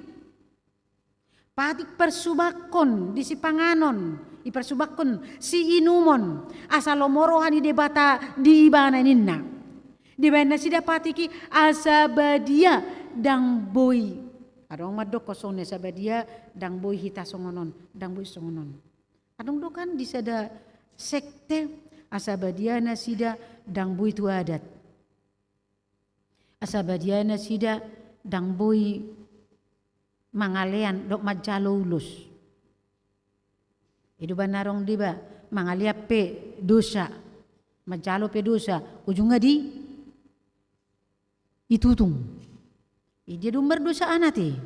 Patik parsubangkon di sipanganon, diparsubangkon siinumon, asa lomo roha ni Debata di ibana ninna. Dibaen nasida patik i asa badia, ndang boi. Adong mandok songon i, asa badia ndang boi hita songon on, ndang boi songon on. Adong do kan di sada sekte, asa badia nasida ndang boi tu adat. Asa badia nasida ndang boi mangalean dohot manjalo ulos. I do ba na adong deba, mangalean pe dosa, manjalo pe dosa, ujungna di, ditutung. I dia do mardosa anak i.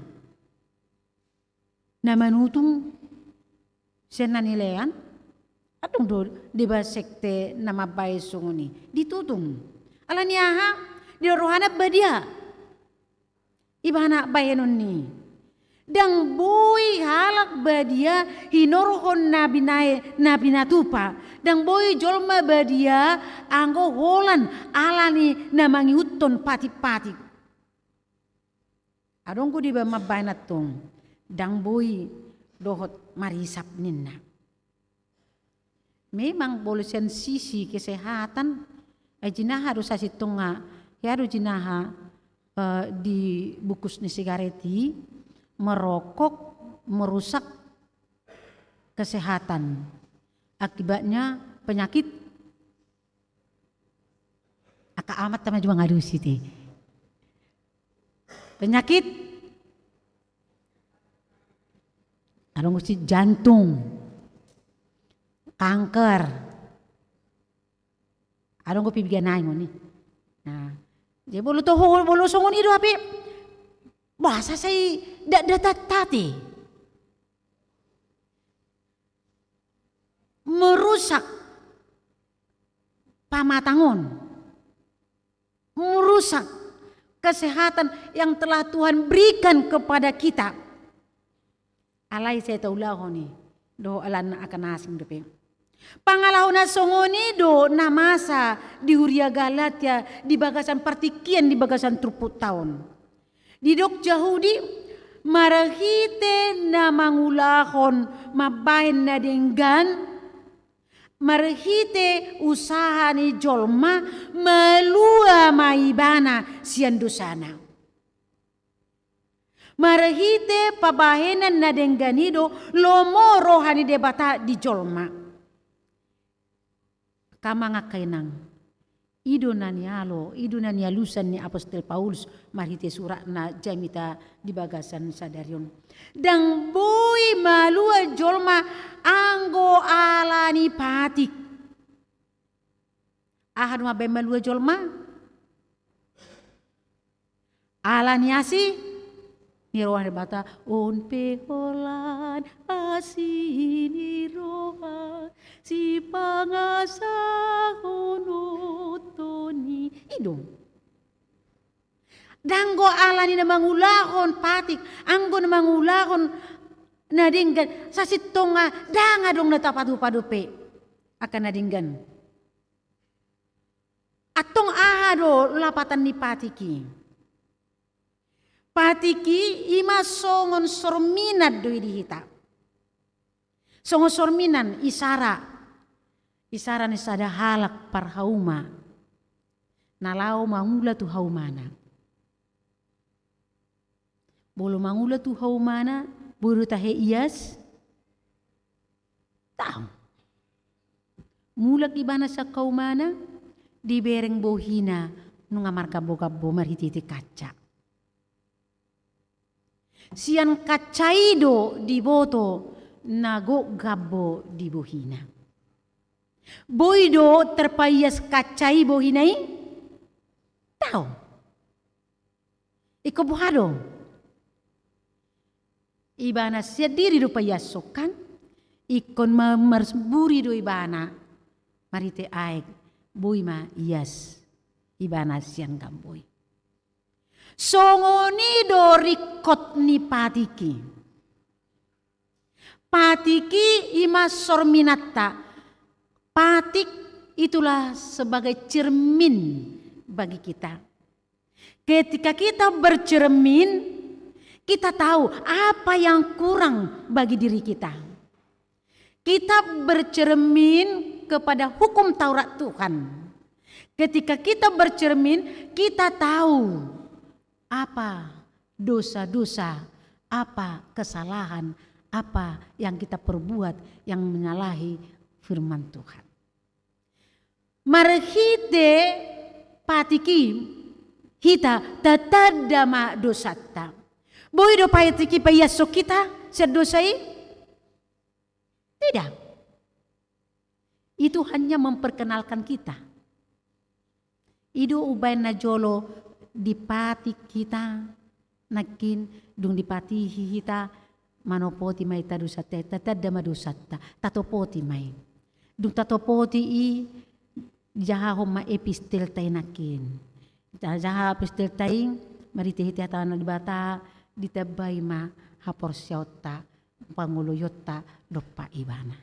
Na manutung sian na nilean, adong do deba sekte na mambaen songon i, ditutung. Ala ni aha? Di rohana badia. Ibana bahenon ni. Ndang boi halak badia hinorhon na binae, na pinatupa. Ndang boi jolma badia anggo holan ala ni na mangihuthon patik-patik. Adong do deba mambaen antong, ndang boi dohot marisap ninna. Memang molo sian sisi kesehatan, eh, jinaha do sasintongna, hea do jinaha, eh, dibungkus ni sigaret i, merokok merusak kesehatan. Akibatnya penyakit. Angka amanta ma jo mangalusi te. Penyakit. Adong usi jantung. Kanker. Adong do piga nai ngoni. Nah, jadi molo toho, molo songon i do hape. Boasa sai nda, nda ta, tati. Merusak pamatangon, merusak kesehatan yang telah Tuhan berikan kepada kita. Alai sai taulahon i dohot alanna angka na asing dope. Pangalaho na songon i do na masa di huria Galatia di bagasan partingkian di bagasan turpukta on. Didok Jahudi, marhite na mangulahon mambahen na denggan, marhite usaha ni jolma, malua ma ibana sian dosana. Marhite pambahenan na denggan i do lomo roha ni Debata di jolma. Angka amang, angka inang, i do na nialo, i do na nialusan ni apostel Paulus marhite suratna jamita di bagasan sadari on. Ndang boi malua jolma anggo ala ni patik. Aha do mambahen malua jolma? Ala ni asi ni roha ni Debata, on pe holan asi ni roha, sipangasahononton i. I do. Ndang do ala ni na mangulahon patik, anggo na mangulahon na denggan, sasintongna ndang adong na tapatupa dope angka na denggan. Antong aha do lapatan ni patik i? Patik i, i ma songon sorminan do i di hita. Songon sorminan, isara. Isara ni sada halak parhauma na laho mangula tu haumana. Molo mangula tu haumana, boi do tahe ias? Daong. Mulak ibana sian haumana, dibereng bohina nunga margambo-gambo marhite-hite kaca. Sian kaca i do diboto na gok gambo di bohina. Boi do terpaias kaca i bohina i? Daong. Ingkon boha do? Ibana sian diri do paiashon kan? Ingkon ma-, marburi do ibana. Marhite aek, boi ma ias ibana sian gambo i. Songon i do ringkot ni patik i. Patik i ima sorminanta. Patik itulah sebagai cermin bagi kita. Ketika kita bercermin, kita tahu apa yang kurang bagi diri kita. Kita bercermin kepada hukum Taurat Tuhan. Ketika kita bercermin, kita tahu apa dosa-dosa, apa kesalahan, apa yang kita perbuat yang menyalahi firman Tuhan. Marhite patik i hita tatanda ma dosanta. Boi do patik i paiashon hita sian dosa i? Tidak. Itu hanya memperkenalkan kita. I do umbahen na jolo dipatik hita, nangkin dung dipatihi hita, manopoti ma hita dosanta, tatanda ma dosanta, tatopoti ma i. Dung tatopoti i, jahahon ma epistelta i nangkin. Jaha epistelta i, marhite-hite hata ni Debata, ditambai ma haporseaonta, pangoloionta dompak ibana.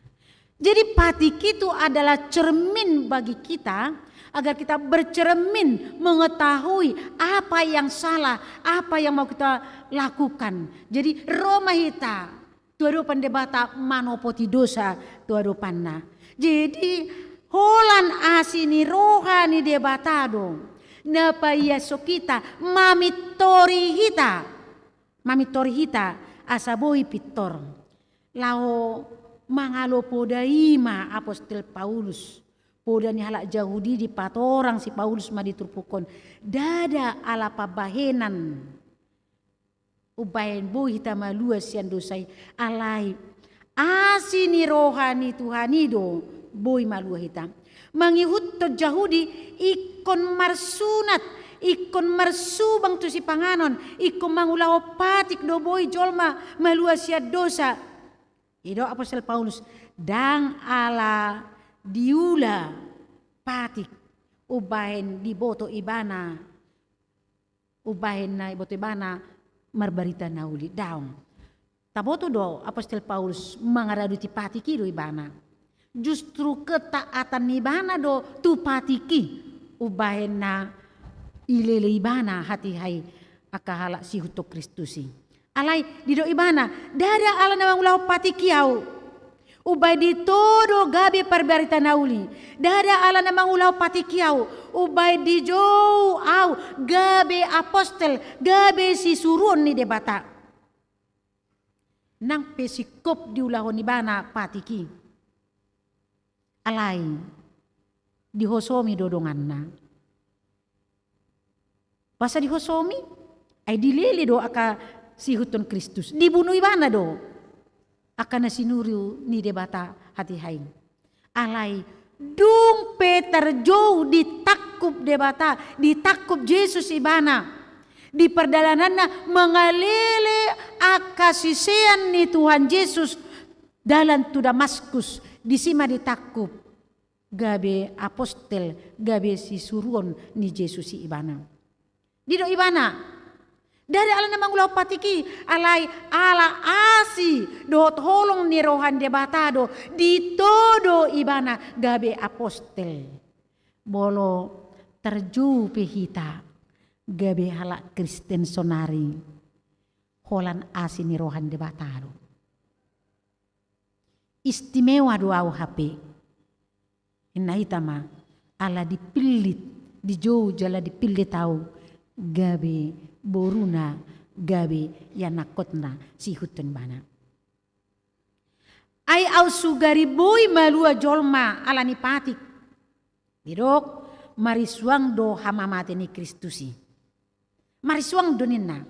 Jadi patik itu adalah cermin bagi kita, agar kita bercermin, mengetahui apa yang salah, apa yang mau kita lakukan. Jadi ro ma hita tu adopan Debata manopoti dosa tu adopanna. Jadi holan asi ni roha ni Debata do na paiashon hita, mamintori hita. Mamintori hita asa boi pintor. Laho mangalo poda i ma apostel Paulus. Poda ni halak Jahudi dipatorang si Paulus ma di turpuk on. Ndada ala pambahenan umbahen boi hita malua sian dosa i, alai asi ni roha ni Tuhan i do boi malua hita. Mangihuthon Jahudi ingkon marsunat, ingkon marsubang tu sipanganon, ingkon mangulahon patik do boi jolma malua sian dosa. Didok apostel Paulus, ndang ala diula patik umbahen diboto ibana, umbahen na diboto ibana marbarita na uli, daong. Taboto do apostel Paulus mangaradoti patik i do ibana. Justru ketaatan ni ibana do tu patik i umbahen na dilele ibana hatiha i angka halak siihuthon Kristus i. Alai didok ibana, ndada ala na mangulahon patik i ahu. Umbahen ditodo gabe parbarita na uli. Ndada ala na mangulahon patik i ahu. Umbahen dijou ahu gabe apostel, gabe sisuruon ni Debata. Nang pe singkop diulahon ibana patik i, alai dihosomi do donganna. Boasa dihosomi? Ai dilele do angka siihuthon Kristus, dibunu ibana do angka na sinuru ni Debata hatiha i. Alai dung pe tarjou ditangkup Debata, ditangkup Jesus ibana di pardalananna mangalele angka sisean ni Tuhan Jesus dalan tu Damaskus, disi ma ditangkup gabe apostel, gabe sisuruon ni Jesus i ibana. Didok ibana, ndada ala na mangulahon patik i, alai ala asi dohot holong ni roha ni Debata do ditodo ibana gabe apostel. Molo tarjou pe hita gabe halak Kristen saonari, holan asi ni roha ni Debata do. Istimewa do ahu hape. Inna hita ma, ala dipillit, dijou jala dipillit ahu gabe boruna, gabe ianakhonna siihuthon ibana. Ai aut sugari boi malua jolma ala ni patik. Didok, marisuang do hamamate ni Kristus i. Marisuang do ninna.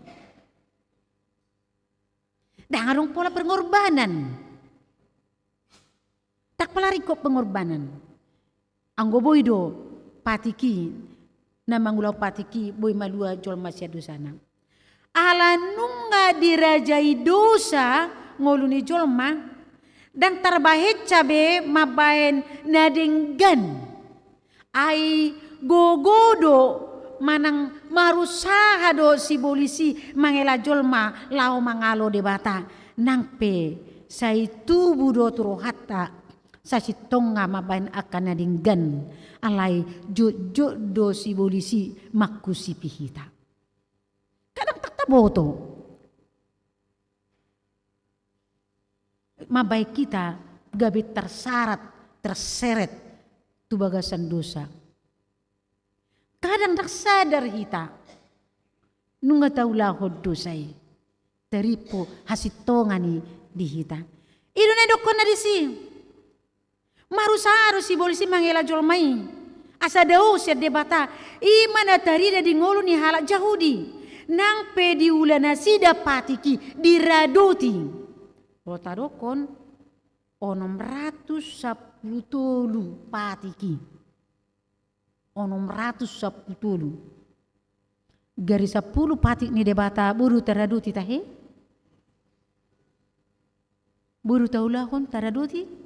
Ndang adong pola pengorbanan. Ndang pola ringkot pengorbanan. Anggo boi do patik i, na mangulahon patik i boi malua jolma sian dosana. Ala nunga dirajai dosa ngolu ni jolma, ndang tarbahensa be mambahen na denggan. Ai gogo do manang marusaha do sibolis i mangela jolma laho mangalo Debata, nang pe sai tubu do tu rohanta sasintongna mambahen angka na denggan, alai jotjot do sibolis i mangkusipi hita. Kadang ndang taboto mambahen hita gabe tarsarat, terseret tu bagasan dosa. Kadang ndang sadar hita, nunga taulahon dosa i, tarimpu hasintongan i di hita. I do na nidokkonna disi. Marusaha do sibolis i mangela jolma i asa dao sian Debata, i ma na tarida di ngolu ni halak Jahudi. Nang pe diula nasida patik i, diradoti. Molo tadokkon, onom ratus sampulu tolu patik i. Onom ratus sampulu tolu. Gari sampulu patik ni Debata boi do taradoti tahe? Boi do taulahon taradoti?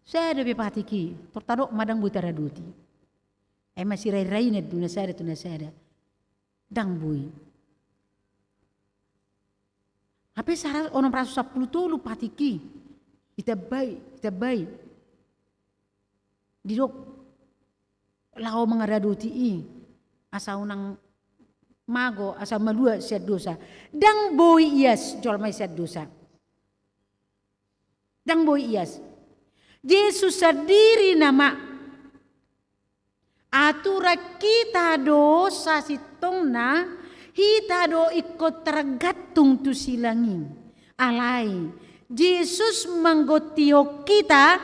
Sada be patik i, tor tadok ma ndang boi taradoti. Ai masirairai na tu na sada tu na sada. Ndang boi. Hape sara-, onom ratus sampulu tolu patik i. Ditambai, ditambai. Didok laho mangaradoti i, asa unang mago, asa malua sian dosa. Ndang boi ias jolma i sian dosa. Ndang boi ias. Jesus sandiri nama aturan hita do sasintongna, hita do ingkon targantung tu silang i. Alai Jesus manggontihon hita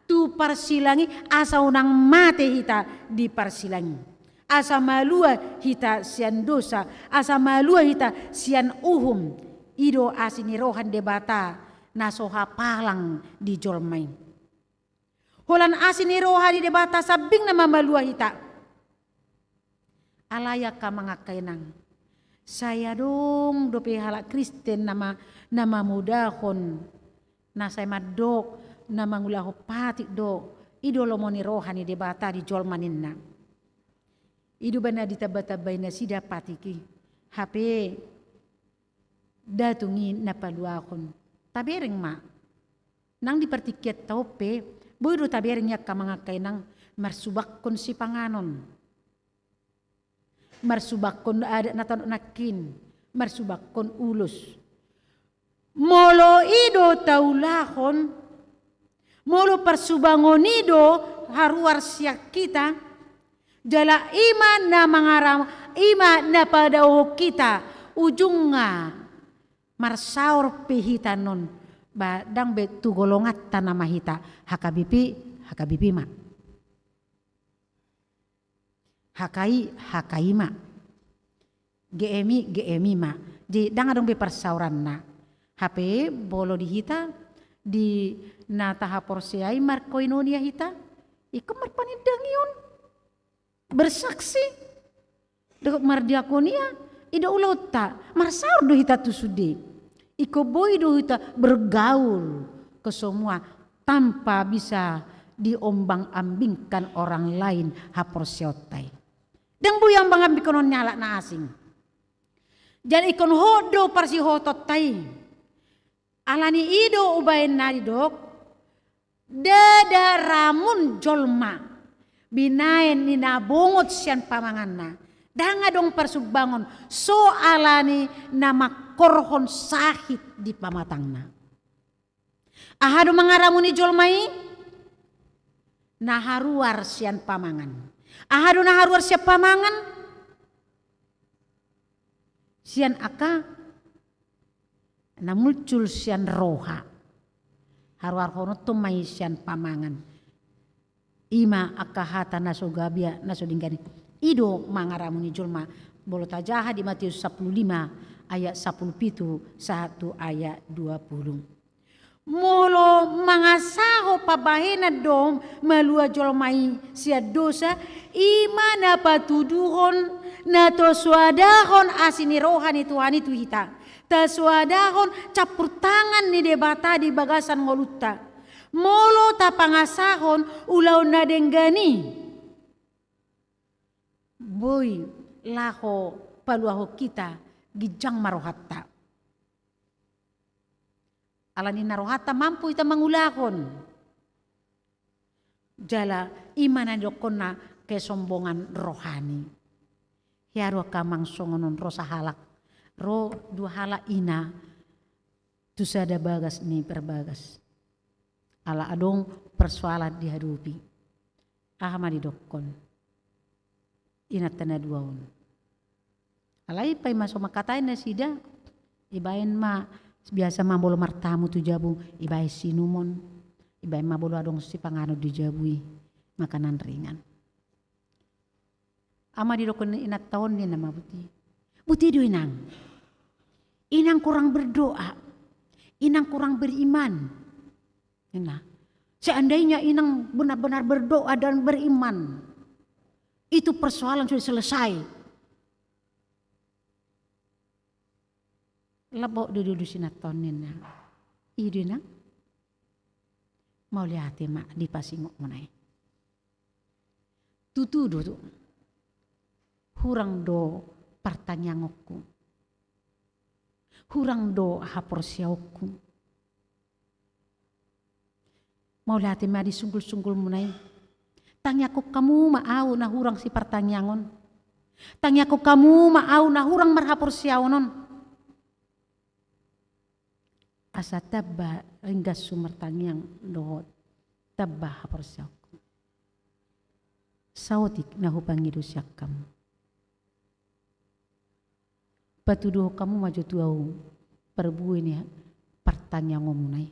tu parsilang i, asa unang mate hita di parsilang i. Asa malua hita sian dosa, asa malua hita sian uhum. I do asi ni roha ni Debata na so hapalang di jolma i. Holan asi ni roha ni Debata sambing na mamalua hita. Alai angka amang angka inang, sai adong dope halak Kristen na ma-, na mamodahon, na sai mandok, na mangulahon patik do, i do lomo ni roha ni Debata di jolma ninna. I do umbahen na ditambatambai nasida patik i. Hape ndang tung i na paluahon. Tabereng ma. Nang di partingkianta on pe, boi do tabereng i angka amang angka inang, marsubakkon sipanganon. Marsubakkon adat na tano nangkin, marsubakkon ulos. Molo i do taulahon, molo parsubangon i do haruar sian hita, jala i ma na mangaram-, i ma na padaohon hita, ujungna marsaor pe hita annon, ba ndang be tu golonganta nama hita, H K B P, H K B P ma. H K I, H K I ma. G M I, G M I ma. Jadi ndang adong be parsaoranna. Hape molo di hita, di na tahaporseai markoinonia hita, ingkon marpanindangion. Bersaksi. Dohot mardiakonia, i do ulaonta, marsaor do hita tu sude. Ingkon boi do hita bergaul ke semua tanpa bisa diombang-ambingkan orang lain haporseaonta i. Ndang boi ombang-ambingkonon ni halak na asing. Jadi ingkon hot do parsihohotonta i. Alani i do umbahen na didok, ndada ramun jolma binahen ni na bongot sian pamanganna, ndang adong parsumbangon so alani na mangkorhon sahit di pamatangna. Aha do mangaramuni jolma i? Na haruar sian pamangan. Aha do na haruar sian pamangan? Sian angka na muncul sian roha. Haruarhononton ma i sian pamangan. I ma angka hata na so gabe, na so denggan i. I do mangaramuni jolma. Molo tajaha di Matius sampulu lima ayat sampulu pitu sahat tu ayat dua pulu. Molo mangasahon pambahenan do malua jolma i sian dosa, i ma na patuduhon na tasoadahon asi ni roha ni Tuhan i tu hita. Tasoadahon campur tangan ni Debata di bagasan ngolunta. Molo tapangasahon ulaon na denggan i, boi laho paluahon hita ginjang ma rohanta. Ala ni na rohanta mampu hita mangulahon. Jala i ma na nidokhonna kesombongan rohani. Hea do angka amang songon on, ro sahalak, ro dua halak ina tu sada bagas ni parbagas. Ala adong persoalan dihadopi. Aha ma didokhon inanta na dua on? Alai paima so mangkatai nasida, ibaen ma, biasa ma molo martamu tu jabu, ibaen sinumon, ibaen ma molo adong sipanganon di jabu i, makanan ringan. Aha ma didokhon inanta on, ninna ma, "Buti. Buti do, Inang. Inang kurang berdoa. Inang kurang beriman." Ninna. "Seandainya Inang benar-benar berdoa dan beriman, itu persoalan sudah selesai." Lambok do dulu sinanton, ninna. "I do, Inang. Mauliate ma di pasingotmuna i. Tutu do tu. Hurang do partangiangonku. Hurang do haporseaonku. Mauliate ma di sunggul-sunggulmuna i. Tangiangkon hamu ma ahu na hurang sipartangiangon. Tangiangkon hamu ma ahu na hurang marhaporseaon on. Asa tamba ringgashu martangiang dohot tamba haporseaonku. Saotik na hupangido sian hamu. Patuduhon hamu ma jo tu ahu parbue ni partangiangonmuna i.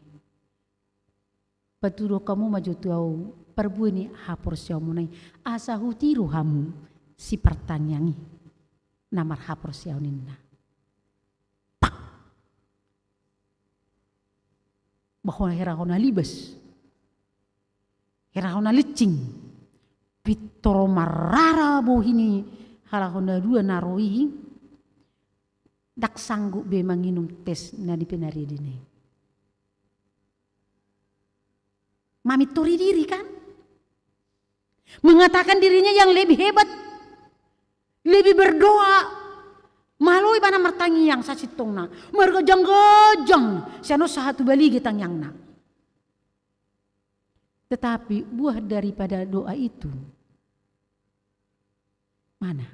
Patuduhon hamu ma jo tu ahu parbue ni haporseaonmuna i. Asa hutiru hamu sipartangiang i na marhaporseaon," ninna. Pak! Bah, hona hera hona libas. Hera hona lincing. Pintor marrara bohi ni halak hona dua na ro i. Ndang sanggup be manginum tes na di penaridion i. Mamintori diri, kan? Mengatakan dirinya yang lebih hebat, lebih berdoa, malo ibana martangiang sasintongna, margajang-gajang, sian on sahat tu balige tangiangna. Tetapi buah daripada doa itu mana?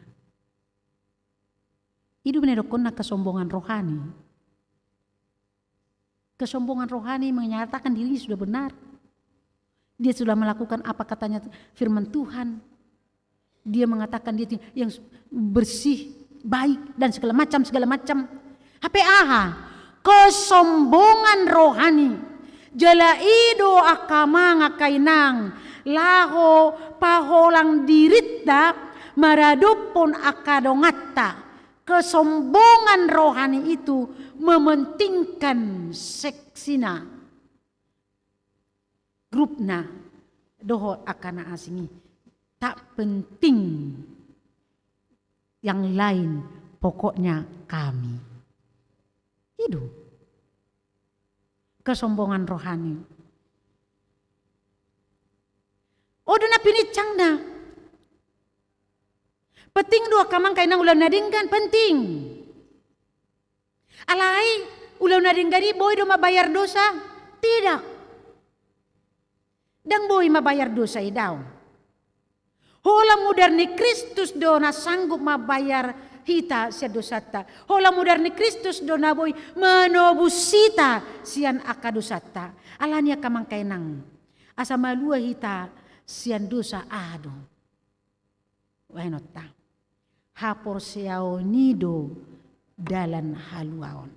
I do na nidokhonna kesombongan rohani. Kesombongan rohani menyatakan dirinya sudah benar. Dia sudah melakukan apa katanya firman Tuhan. Dia mengatakan dia yang bersih, baik, dan segala macam, segala macam. Hape aha? Kesombongan rohani. Jala i do angka amang, angka inang, laho paholang dirinta maradophon angka donganta. Kesombongan rohani itu mementingkan seksina. Grupna dohot angka na asing i, tak penting yang lain, pokoknya kami. I do. Kesombongan rohani. On do na pininsangna. Penting do angka amang, angka inang, ulaon na denggan, penting. Alai ulaon na denggan i boi do mambayar dosa? Tidak. Ndang boi mambayar dosa i, daong. Holan mudar ni Kristus do na sanggup mambayar hita sian dosanta. Holan mudar ni Kristus do na boi manobus hita sian angka dosanta. Alani i angka amang, angka inang, asa malua hita sian dosa, aha do bahenonta? Haporseaon i do dalan haluaon.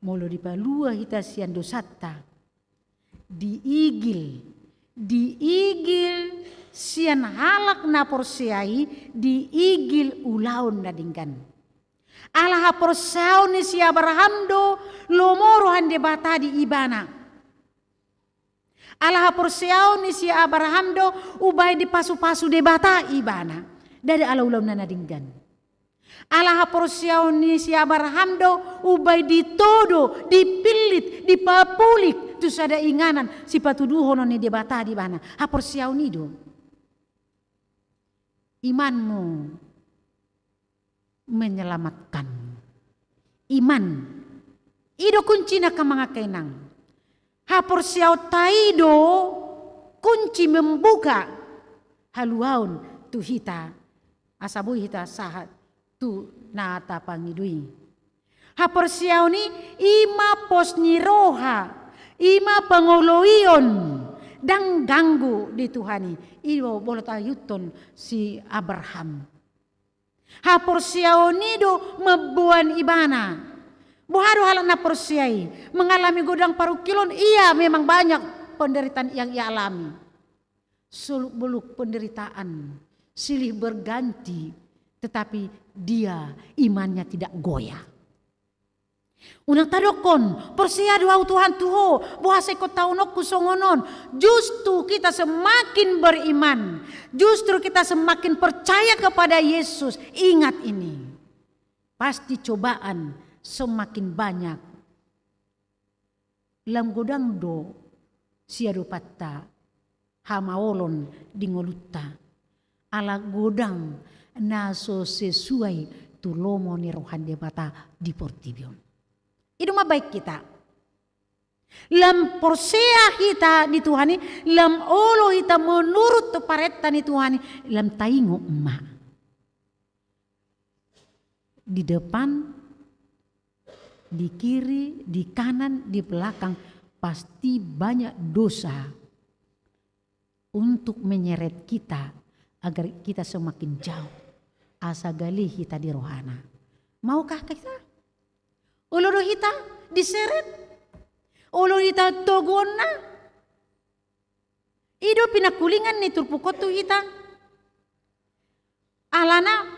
Molo dipalua hita sian dosanta, Diigil, diigil sian halak na porsea i, diigil ulaon na denggan. Ala haporseaon ni si Abraham do lomo roha ni Debata di ibana. Ala haporseaon ni si Abraham do umbahen dipasupasu Debata ibana. Ndada ala ulaonna na denggan. Ala haporseaon ni si Abraham do umbahen ditodo, dipillit, dipapulik tu sada inganan sipatuduhonon ni Debata di ibana. Haporseaon i do. Imanmu menyelamatkanmu. Iman. I do kuncina, angka amang, angka inang. Haporseaonta i do kunci membuka haluaon tu hita, asa boi hita sahat tu na tapangido i. Haporseaon i, i ma pos ni roha, i ma pangoloion, ndang ganggu di Tuhan i. I do molo taihuthon si Abraham. Haporseaon i do mamboan ibana. Boha do halak na porsea i? Mengalami godang parungkilon, iya, memang banyak penderitaan yang ia alami. Seluk-beluk penderitaan, silih berganti, tetapi dia imannya tidak goyah. Unang tadokkon, porsea do ahu Tuhan tu Ho, boha sai ingkon taononku songon on. Justru kita semakin beriman, justru kita semakin percaya kepada Yesus. Ingat ini, pasti cobaan semakin banyak. Lam godang do siadopanta hamaolon di ngolunta. Ala godang na so sesuai tu lomo ni roha ni Debata di portibi on. I do mambahen hita. Lam porsea hita di Tuhan i, lam olo hita menurut tu parenta ni Tuhan i, lam taingot ma. Di depan, di kiri, di kanan, di belakang, pasti banyak dosa untuk menyeret kita agar kita semakin jauh. Asa gale hita di rohana. Maukah kita? Olo do hita diseret? Olo hita toguonna? I do pinangkulingan ni turpuk on tu hita. Alana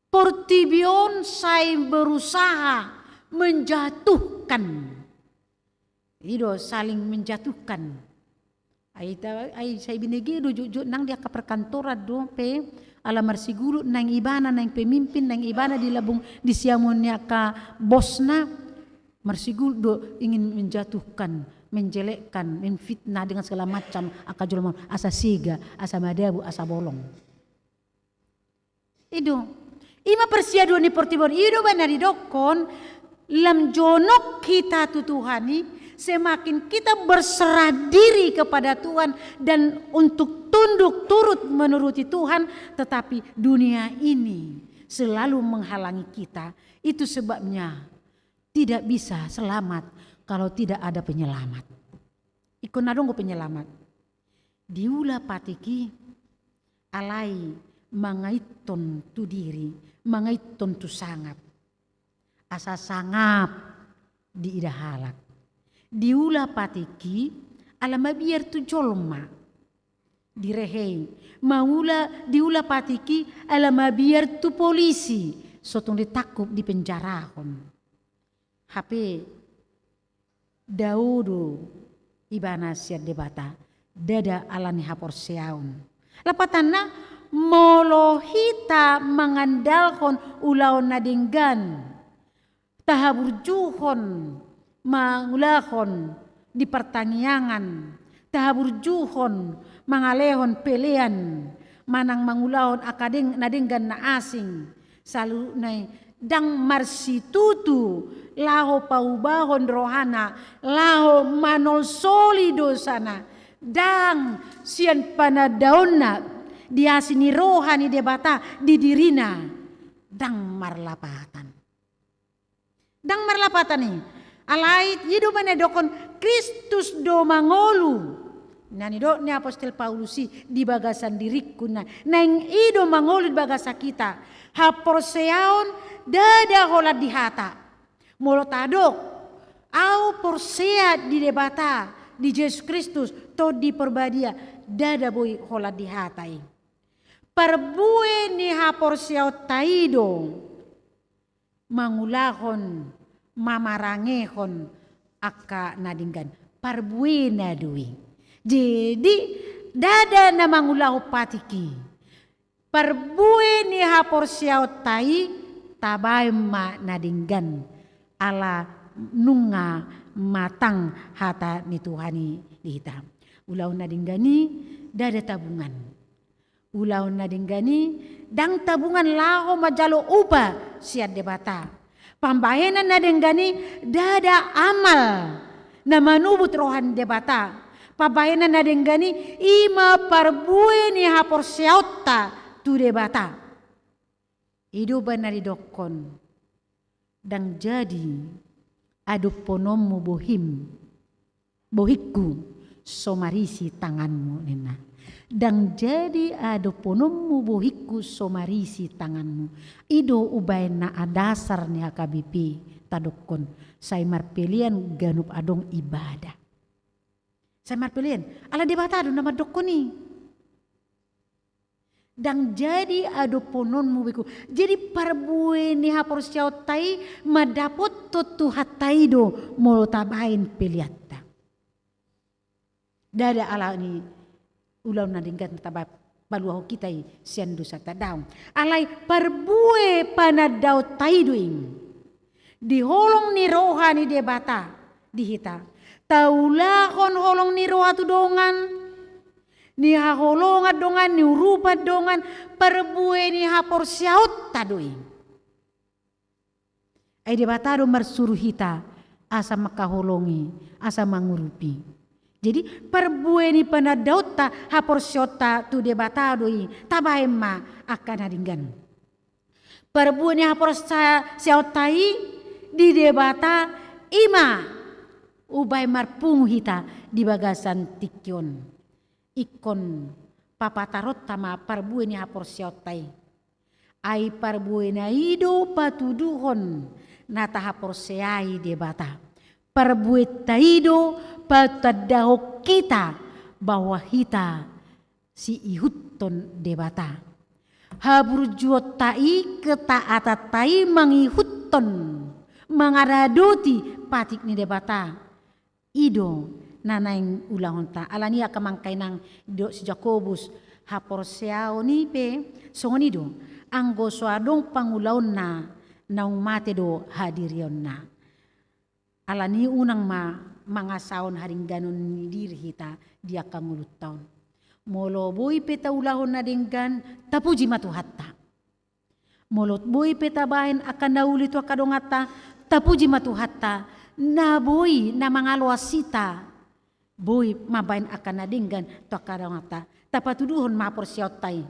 portibi on sai berusaha menjatuhkan. I do saling menjatuhkan. Ai ta, ai sai binege do jotjot nang di angka perkantoran do pe, ala marsigulut naeng ibana naeng pemimpin, naeng ibana di labung di siamun ni angka bosna. Marsigulut do ingin menjatuhkan, menjelekkan, memfitnah dengan segala macam angka jolma on, asa sega, asa madabu, asa bolong. I do. I ma parsiaduon ni portibi on. I do umbahen na didokkon, lam jonok hita tu Tuhan i, semakin kita berserah diri kepada Tuhan dan untuk tunduk turut menuruti Tuhan, tetapi dunia ini selalu menghalangi kita. Itu sebabnya tidak bisa selamat kalau tidak ada penyelamat. Ingkon adong do penyelamat. Diula patik i alai mangaithon tu diri, mangaithon tu sangap. Asa sangap diida halak. Diula patik i ala mabiar tu jolma. Direhei, maula, diula patik i ala mabiar tu polisi, so tung ditangkup dipenjarahon. Hape dao do ibana sian Debata, ndada ala ni haporseaon. Lapatanna, molo hita mangandalhon ulaon na denggan, tahaburjuhon mangulahon di partangiangan, tahaburjuhon mangalehon pelean, manang mangulahon angka deng-, na denggan na asing, saluhutna i ndang marsitutu laho paubahon rohana, laho manolsoli dosana, ndang sian panandaonna di asi ni roha ni Debata di dirina, ndang marlapatan. Ndang marlapatan i. Alai i do umbahen na didokkon Kristus do mangolu. Na nidok ni apostel Paulus i di bagasan diringku na. Naeng i do mangolu di bagasan hita. Haporseaon ndada holan di hata. Molo tadok, ahu porsea di Debata, di Jesus Kristus, Tondi Parbadia, ndada boi holan di hata i. Parbue ni haporseaonta i do mangulahon, mamarangehon angka na denggan. Parbuena do i. Jadi, ndada na mangulahon patik i. Parbue ni haporseaonta i, tabaen ma na denggan, ala nunga matang hata ni Tuhan i di hita. Ulaon na denggan i, ndada tabungan. Ulaon na denggan i, ndang tabungan laho manjalo upa sian Debata. Pambahenan na denggan i, ndada amal na manubut roha ni Debata. Pambahenan na denggan i, i ma parbue ni haporseaonta tu Debata. I do umbahen na didokkon, ndang jadi adophononmu bohim, bohingku so marisi tanganmu, ninna. Ndang jadi adophononmu bohingku so marisi tanganmu. I do umbahen na adasar ni H K B P tadokkon, sai marpelean ganup adong ibadah. Sai marpelean, ala Debata do na mandokkon i. Ndang jadi adophononmu bohingku. Jadi parbue ni haporseaonta i mandapothon Tuhanta i do molo tabaen peleanta. Ndada ala ni ulaon na denggan tabaen paluahon hita i sian dosanta, daong. Alai parbue panandaonta i do i. Di holong ni roha ni Debata di hita. Taulahon holong ni roha tu dongan, ni haholongan dongan, ni urupan dongan, parbue ni haporseaonta do i. Ai Debata do marsuru hita asa mangkaholongi, asa mangurupi. Jadi parbue ni panandaonta, haporseaonta tu Debata do i, tabaen ma angka na denggan. Parbue ni haporseaonta i di Debata, i ma umbahen marpungu hita di bagasan tingki on. Ingkon papataronta ma parbue ni haporseaonta i. Ai parbuena i do patuduhon na tahaporseai Debata. Parbuenta i do patandahon hita bahwa hita siihuthon Debata. Haburjuonta i, ketaatanta i mangihuthon, mangaradoti patik ni Debata. I do na naeng ulahonta. Alani i angka amang inang, didok si Jakobus, haporseaon i pe songon i do, anggo so adong pangulaonna, naung mate do hadirionna. Alani i unang ma mangasahon haringganon ni diri hita di angka ngolunta on. Molo boi pe taulahon na denggan, tapuji ma Tuhanta. Molo boi pe tabahen angka na uli tu angka donganta, tapuji ma Tuhanta, na boi na mangaloas hita. Boi mambahen angka na denggan tu angka donganta. Tapatuduhon ma haporseaonta i.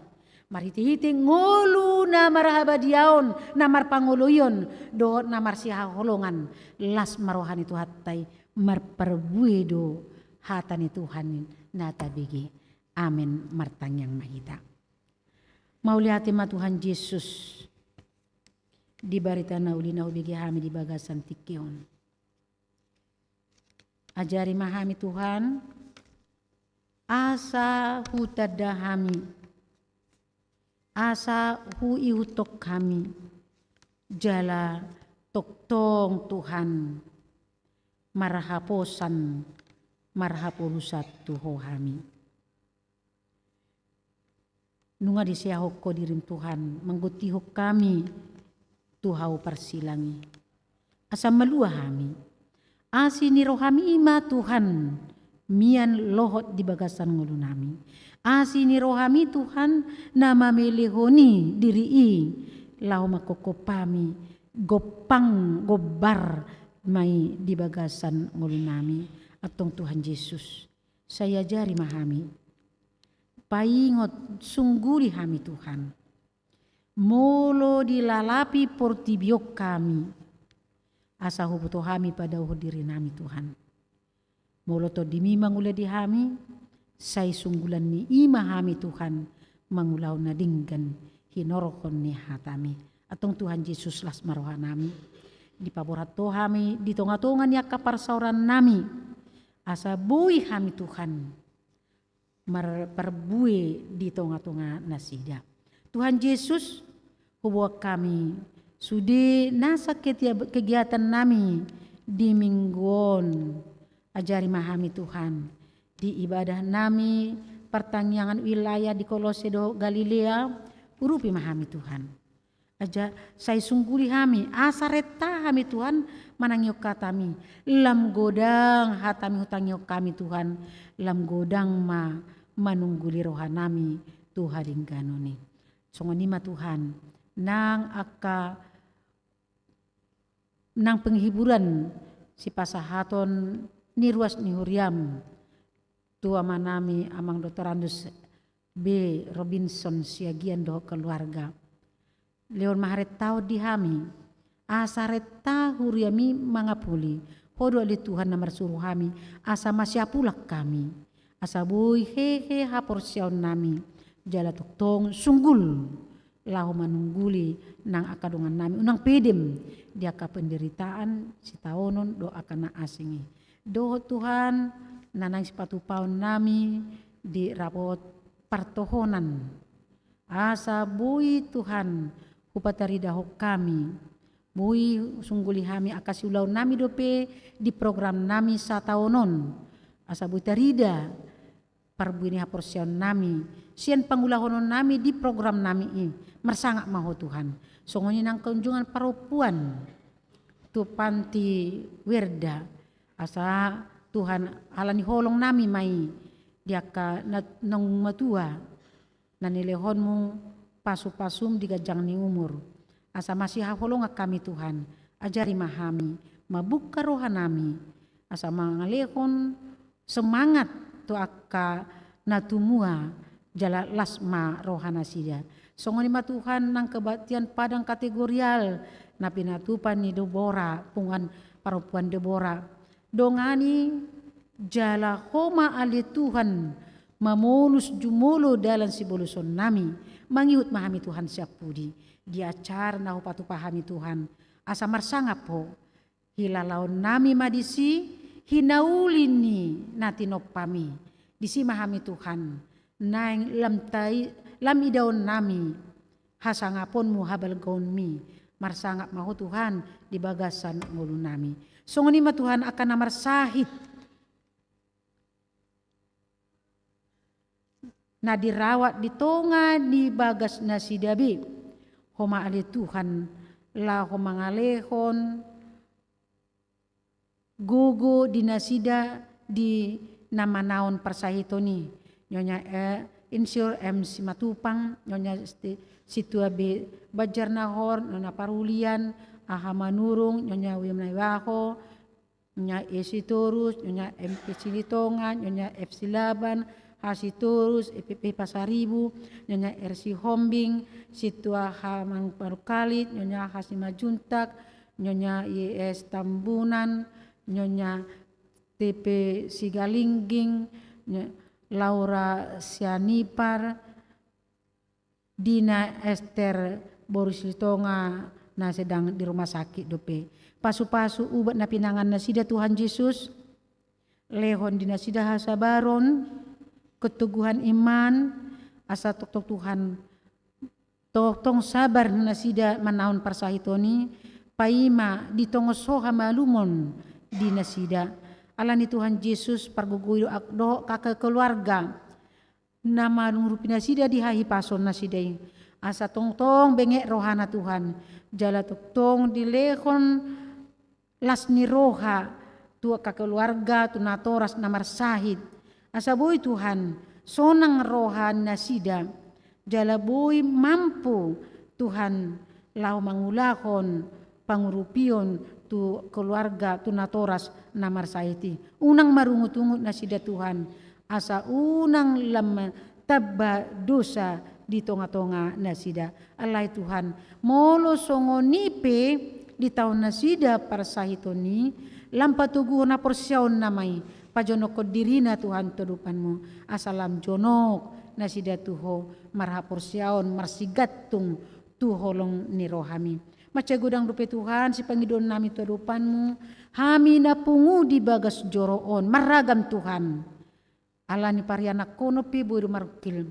Marhitehite ngolu na marhabadiaon, na marpangoloion, dohot na marsihaholongan, las ma roha ni Tuhanta i, marparbue do hata ni Tuhan i na tabege. Amen. Martangiang ma hita. Mauliate ma Tuhan Jesus, di barita na uli na hubege hami di bagasan tingki on. Ajari ma hami Tuhan, asa hutanda hami, asa huihuthon hami, jala tongtong Tuhan, marhaposan, marhapolusan tu Ho hami. Nunga diseahon Ho dirim Tuhan, manggontihon hami tu hau parsilang i. Asa malua hami. Asi ni roham i ma Tuhan, mian lohot di bagasan ngolunami. Asi ni roham i Tuhan, na mamelehon i diri i, laho manghophop hami, gompang gombar ma i di bagasan ngolunami. Antong Tuhan Jesus. Sai ajari ma hami. Paingot, sungguli hami Tuhan. Molo dilalapi portibi on hami, asa huboto hami padaohon dirinami Tuhan. Molo Tondimi mangula di hami, sai sunggulan ni i ma hami Tuhan, mangulahon na denggan hinorhon ni hatami. Antong Tuhan Jesus, las ma rohanami. Dipaborhat Ho hami di tongatonga ni angka parsaorannami. Asa boi hami Tuhan marparbue di tonga-tonga nasida. Tuhan Jesus, huboan hami sude nasa kegiatan nami di minggu on. Ajari ma hami Tuhan, di ibadah nami partangiangan wilayah di Kolose dohot Galilea, urupi ma hami Tuhan. Aja sai sungguli hami, asa renta hami Tuhan manangihon hatami. Lam godang hatami hutangihon hami Tuhan, lam godang ma manungguli rohanami tu hadengganon i. Songon i ma Tuhan, nang angka nang penghiburan sipasahaton ni ruas ni huriam tu amanami Amang Doktorandus B Robinson Siagian dohot keluarga. Lehon ma harentaon di hami, asa renta huriami mangapuli. Ho do ale Tuhan na marsuru hami, asa masiapulak hami. Asa boi hehe haporseaonnami, jala tongtong sunggul laho manungguli nang angka dongannami unang pedem di angka penderitaan sitaonon dohot angka na asing i. Dohot Tuhan, na naeng sipatupaonnami di rapot partohonan. Asa boi Tuhan hupataridahon hami, boi sungguli hami angka siulaonnami dope di programnami sataonon. Asa boi tarida parbue ni haporseaonnami sian pangulahononnami di programnami i. Marsangap ma Ho Tuhan. Songon i nang angka junjungan parompuan tu panti Werda. Asa Tuhan, ala ni holongnami ma i di angka na naung matua, na nilehonmu pasu-pasum di ganjang ni umur. Asa masihaholongan hami Tuhan, ajari ma hami, mabungka rohanami, asa mangalehon semangat tu angka na tumua, jala las ma rohanasida. Songon i ma Tuhan nang kebaktian padang kategorial na pinatupa ni Debora, punguan parompuan Debora. Dongani jala Ho ma ale Tuhan mamolus jumolo dalan sibolusonnami, mangihut ma hami Tuhan sian pudi di acara na hupatupa hami Tuhan, asa marsangap Ho. Hilalaonnami ma disi hinauli ni na tinompami. Disi ma hami Tuhan, naeng lam tai, lam idaonnami hasangaponmu, habalgaonmi. Marsangap ma Ho Tuhan di bagasan ngolunami. Songon i ma Tuhan angka na marsahit na dirawat di tonga ni bagasnasida be. Ho ma ale Tuhan laho mangalehon gogo di nasida di na manaon parsahiton i. Nyonya, eh, Insinyur M Simatupang, Nyonya Sti-, Situa B Banjarnahor, Nyonya Parulian, Aha Manurung, Nyonya William Naiwaho, Nyonya E Sitorus, Nyonya M P Silitonga, Nyonya F Silaban, H Sitorus, E P P Pasaribu, Nyonya R Sihombing, Situa H Mangparukalit, Nyonya H Simajuntak, Nyonya Y S Tambunan, Nyonya T P Sigalingging, Nyo-, Laura Sianipar, Dina Ester boru Silitonga na sedang di rumah sakit dope. Pasu-pasu ubat na pinangannasida Tuhan Jesus, lehon di nasida hasabaron, keteguhan iman, asa tongtong Tuhan, tongtong sabar nasida manaon parsahiton i, paima ditongos Ho hamalumon di nasida. Alani Tuhan Jesus pargogoi do ak-, dohot angka keluarga na mangurupi nasida di hahipasonnasida i. Asa tongtong benget rohana Tuhan, jala tongtong dilehon las ni roha tu angka keluarga, tu natoras na marsahit. Asa boi Tuhan, sonang rohanasida, jala boi mampu Tuhan laho mangulahon pangurupion tu keluarga, tu natoras na marsahit i. Unang marungut-ungut nasida Tuhan, asa unang lam tamba dosa di tonga-tonga nasida. Alai Tuhan, molo songon i pe ditaon nasida parsahiton i, lam patoguhon haporseaonna ma i, pajonokhon dirina Tuhan tu adopanmu, asa lam jonok nasida tu Ho marhaporseaon, marsigantung tu holong ni rohami. Mansai godang dope Tuhan sipangidoannami tu adopanMu, hami na pungu di bagas joro on, marragam Tuhan. Ala ni parianakhonon pe boi do marungkil.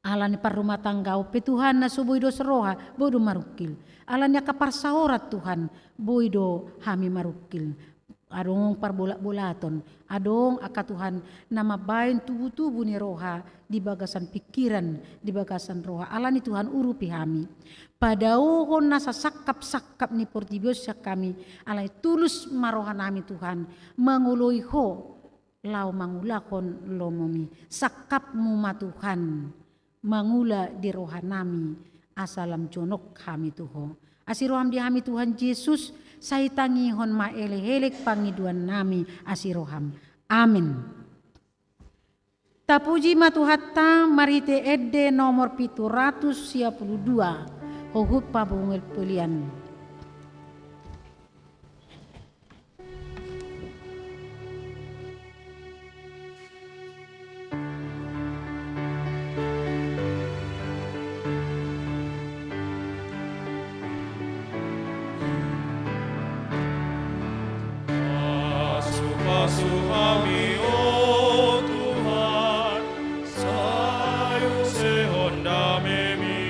Ala ni parrumatanggaon pe Tuhan na so boi dos roha, boi do marungkil. Ala ni angka parsaoran Tuhan, boi do hami marungkil. Adong parbolatbolaton, adong angka Tuhan na mambahen tubutubu ni roha di bagasan pingkiran, di bagasan roha. Ala ni Tuhan urupi hami. Padaohon nasa sangkapsangkap ni portibi on sian hami, alai tulus ma rohanami Tuhan, mangoloi Ho, laho mangulahon lomoMi. SangkapMu ma Tuhan, mangula di rohanami, asa lam jonok hami tu Ho. Asi rohaM di hami Tuhan Jesus, sai tangihon ma elek-elek pangidoannami asi rohaM. Amen. Tapuji ma Tuhanta marhite ende nomor pitu ratus sia pulu dua, huhut pabungil pelian. Pasupasu hami, o Tuhan, sai usehon dameMi.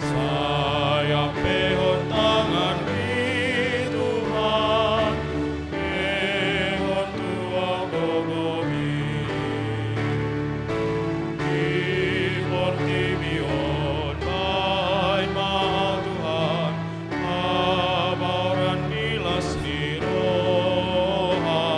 Sai ampehon tanganMi, Tuhan, lehon tu Ho gogoMi. Di portibi on baen ma Ho, Tuhan, habaoran ni las ni roha.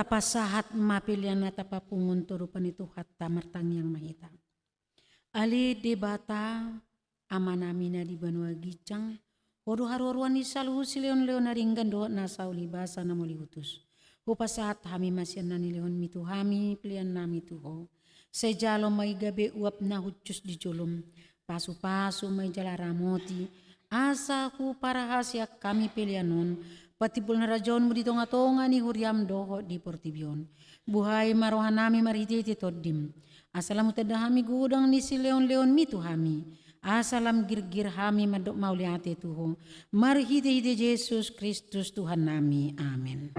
Pasahat ma pelean na tapapungu tu adopan ni Tuhanta, martangiang ma hita. Ale Debata, Amanami na di banua ginjang, Ho do haruaruan ni saluhut silehonlehon na denggan dohot na saulibasa na mauliutus. Hupasahat hami ma sian na nilehonMi tu hami peleannami tu Ho. Sai jalo ma i gabe uap na hushus di joloM. Pasupasu ma i jala ramoti, asa huparhaseang hami pelean on patimbul ni harajaonMu di tongatonga ni huriaM dohot di portibi on. Buhai ma rohanami marhitehite TondiM, asa lam hutanda hami godang ni silehonlehonMi tu hami, asa lam girgir hami mandok mauliate tu Ho, marhitehite Jesus Kristus Tuhannami. Amen.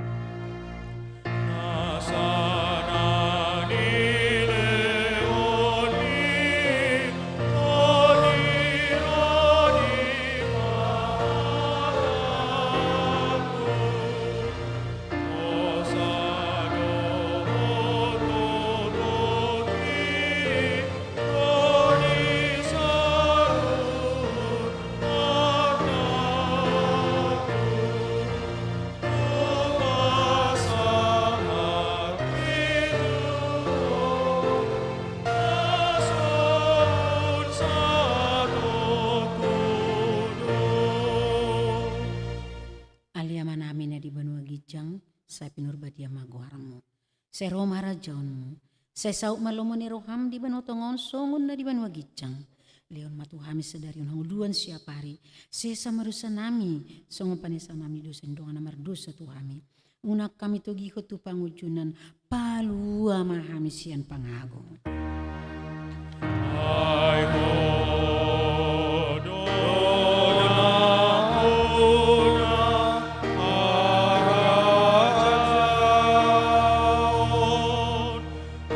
Ale Amanami na di banua ginjang, sai pinarbadia ma goarMu. Sai ro ma harajaonMu. Sai saut ma lomo ni rohaM di banua tonga on songon na di banua ginjang. Lehon ma tu hami sadari on hangoluan siapari. Sesa ma dosanami songon panesanami dosa ni dongan na mardosa tu hami. Unang hami togihon tu pangunjunan, palua ma hami sian pangago. Ai Ho do na hona harajaon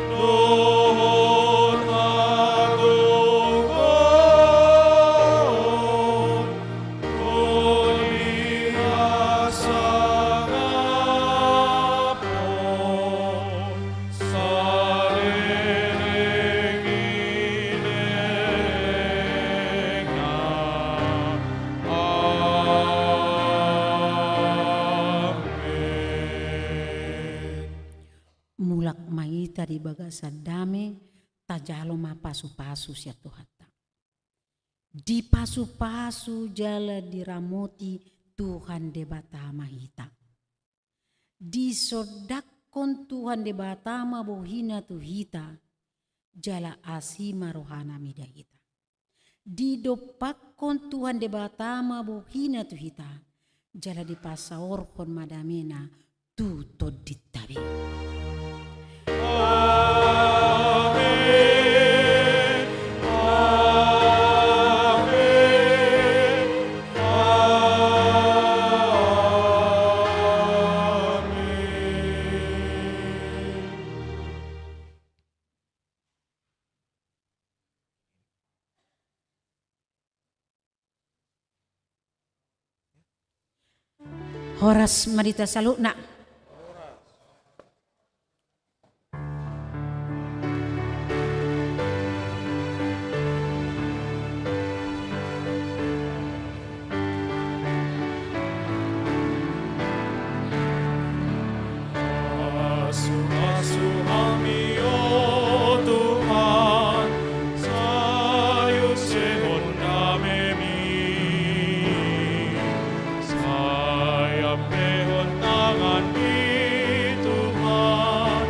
dohot hagogoon, toli hasangapon, saleleng ni lelengna. Amen. Mulak ma hita di bagasan dame, tajalo ma pasupasu sian Tuhanta. Dipasupasu jala diramoti Tuhan Debata ma hita. Disondangkon Tuhan Debata ma bohiNa tu hita, jala asi ma rohaNa mida hita. Didompakkon Tuhan Debata ma bohiNa tu hita, jala dipasaorhon ma dameNa tu tondinta be. Amen. Amen. Amen. Horas ma di hita saluhutna. Pasupasu hami, o Tuhan, sai usehon dameMi. Sai ampehon tanganMi, Tuhan,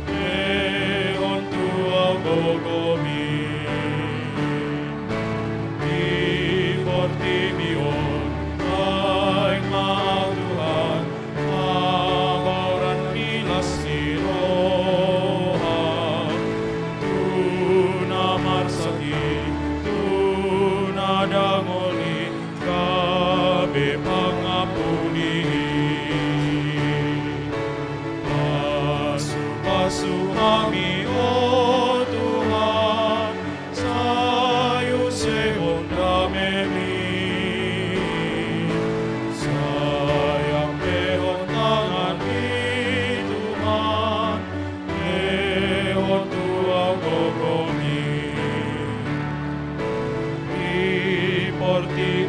lehon tu ahu gogoMi. Di portibi on, baen ma ahu, Tuhan, habaoran ni las ni rohaM, tu na marsangkap, tu na dangol i, gabe pangampuni. Pasupasu hami, o Tuhan, sai usehon dameMi. Sai ampehon tanganMi, Tuhan, lehon tu ahu gogoMi. Di portibi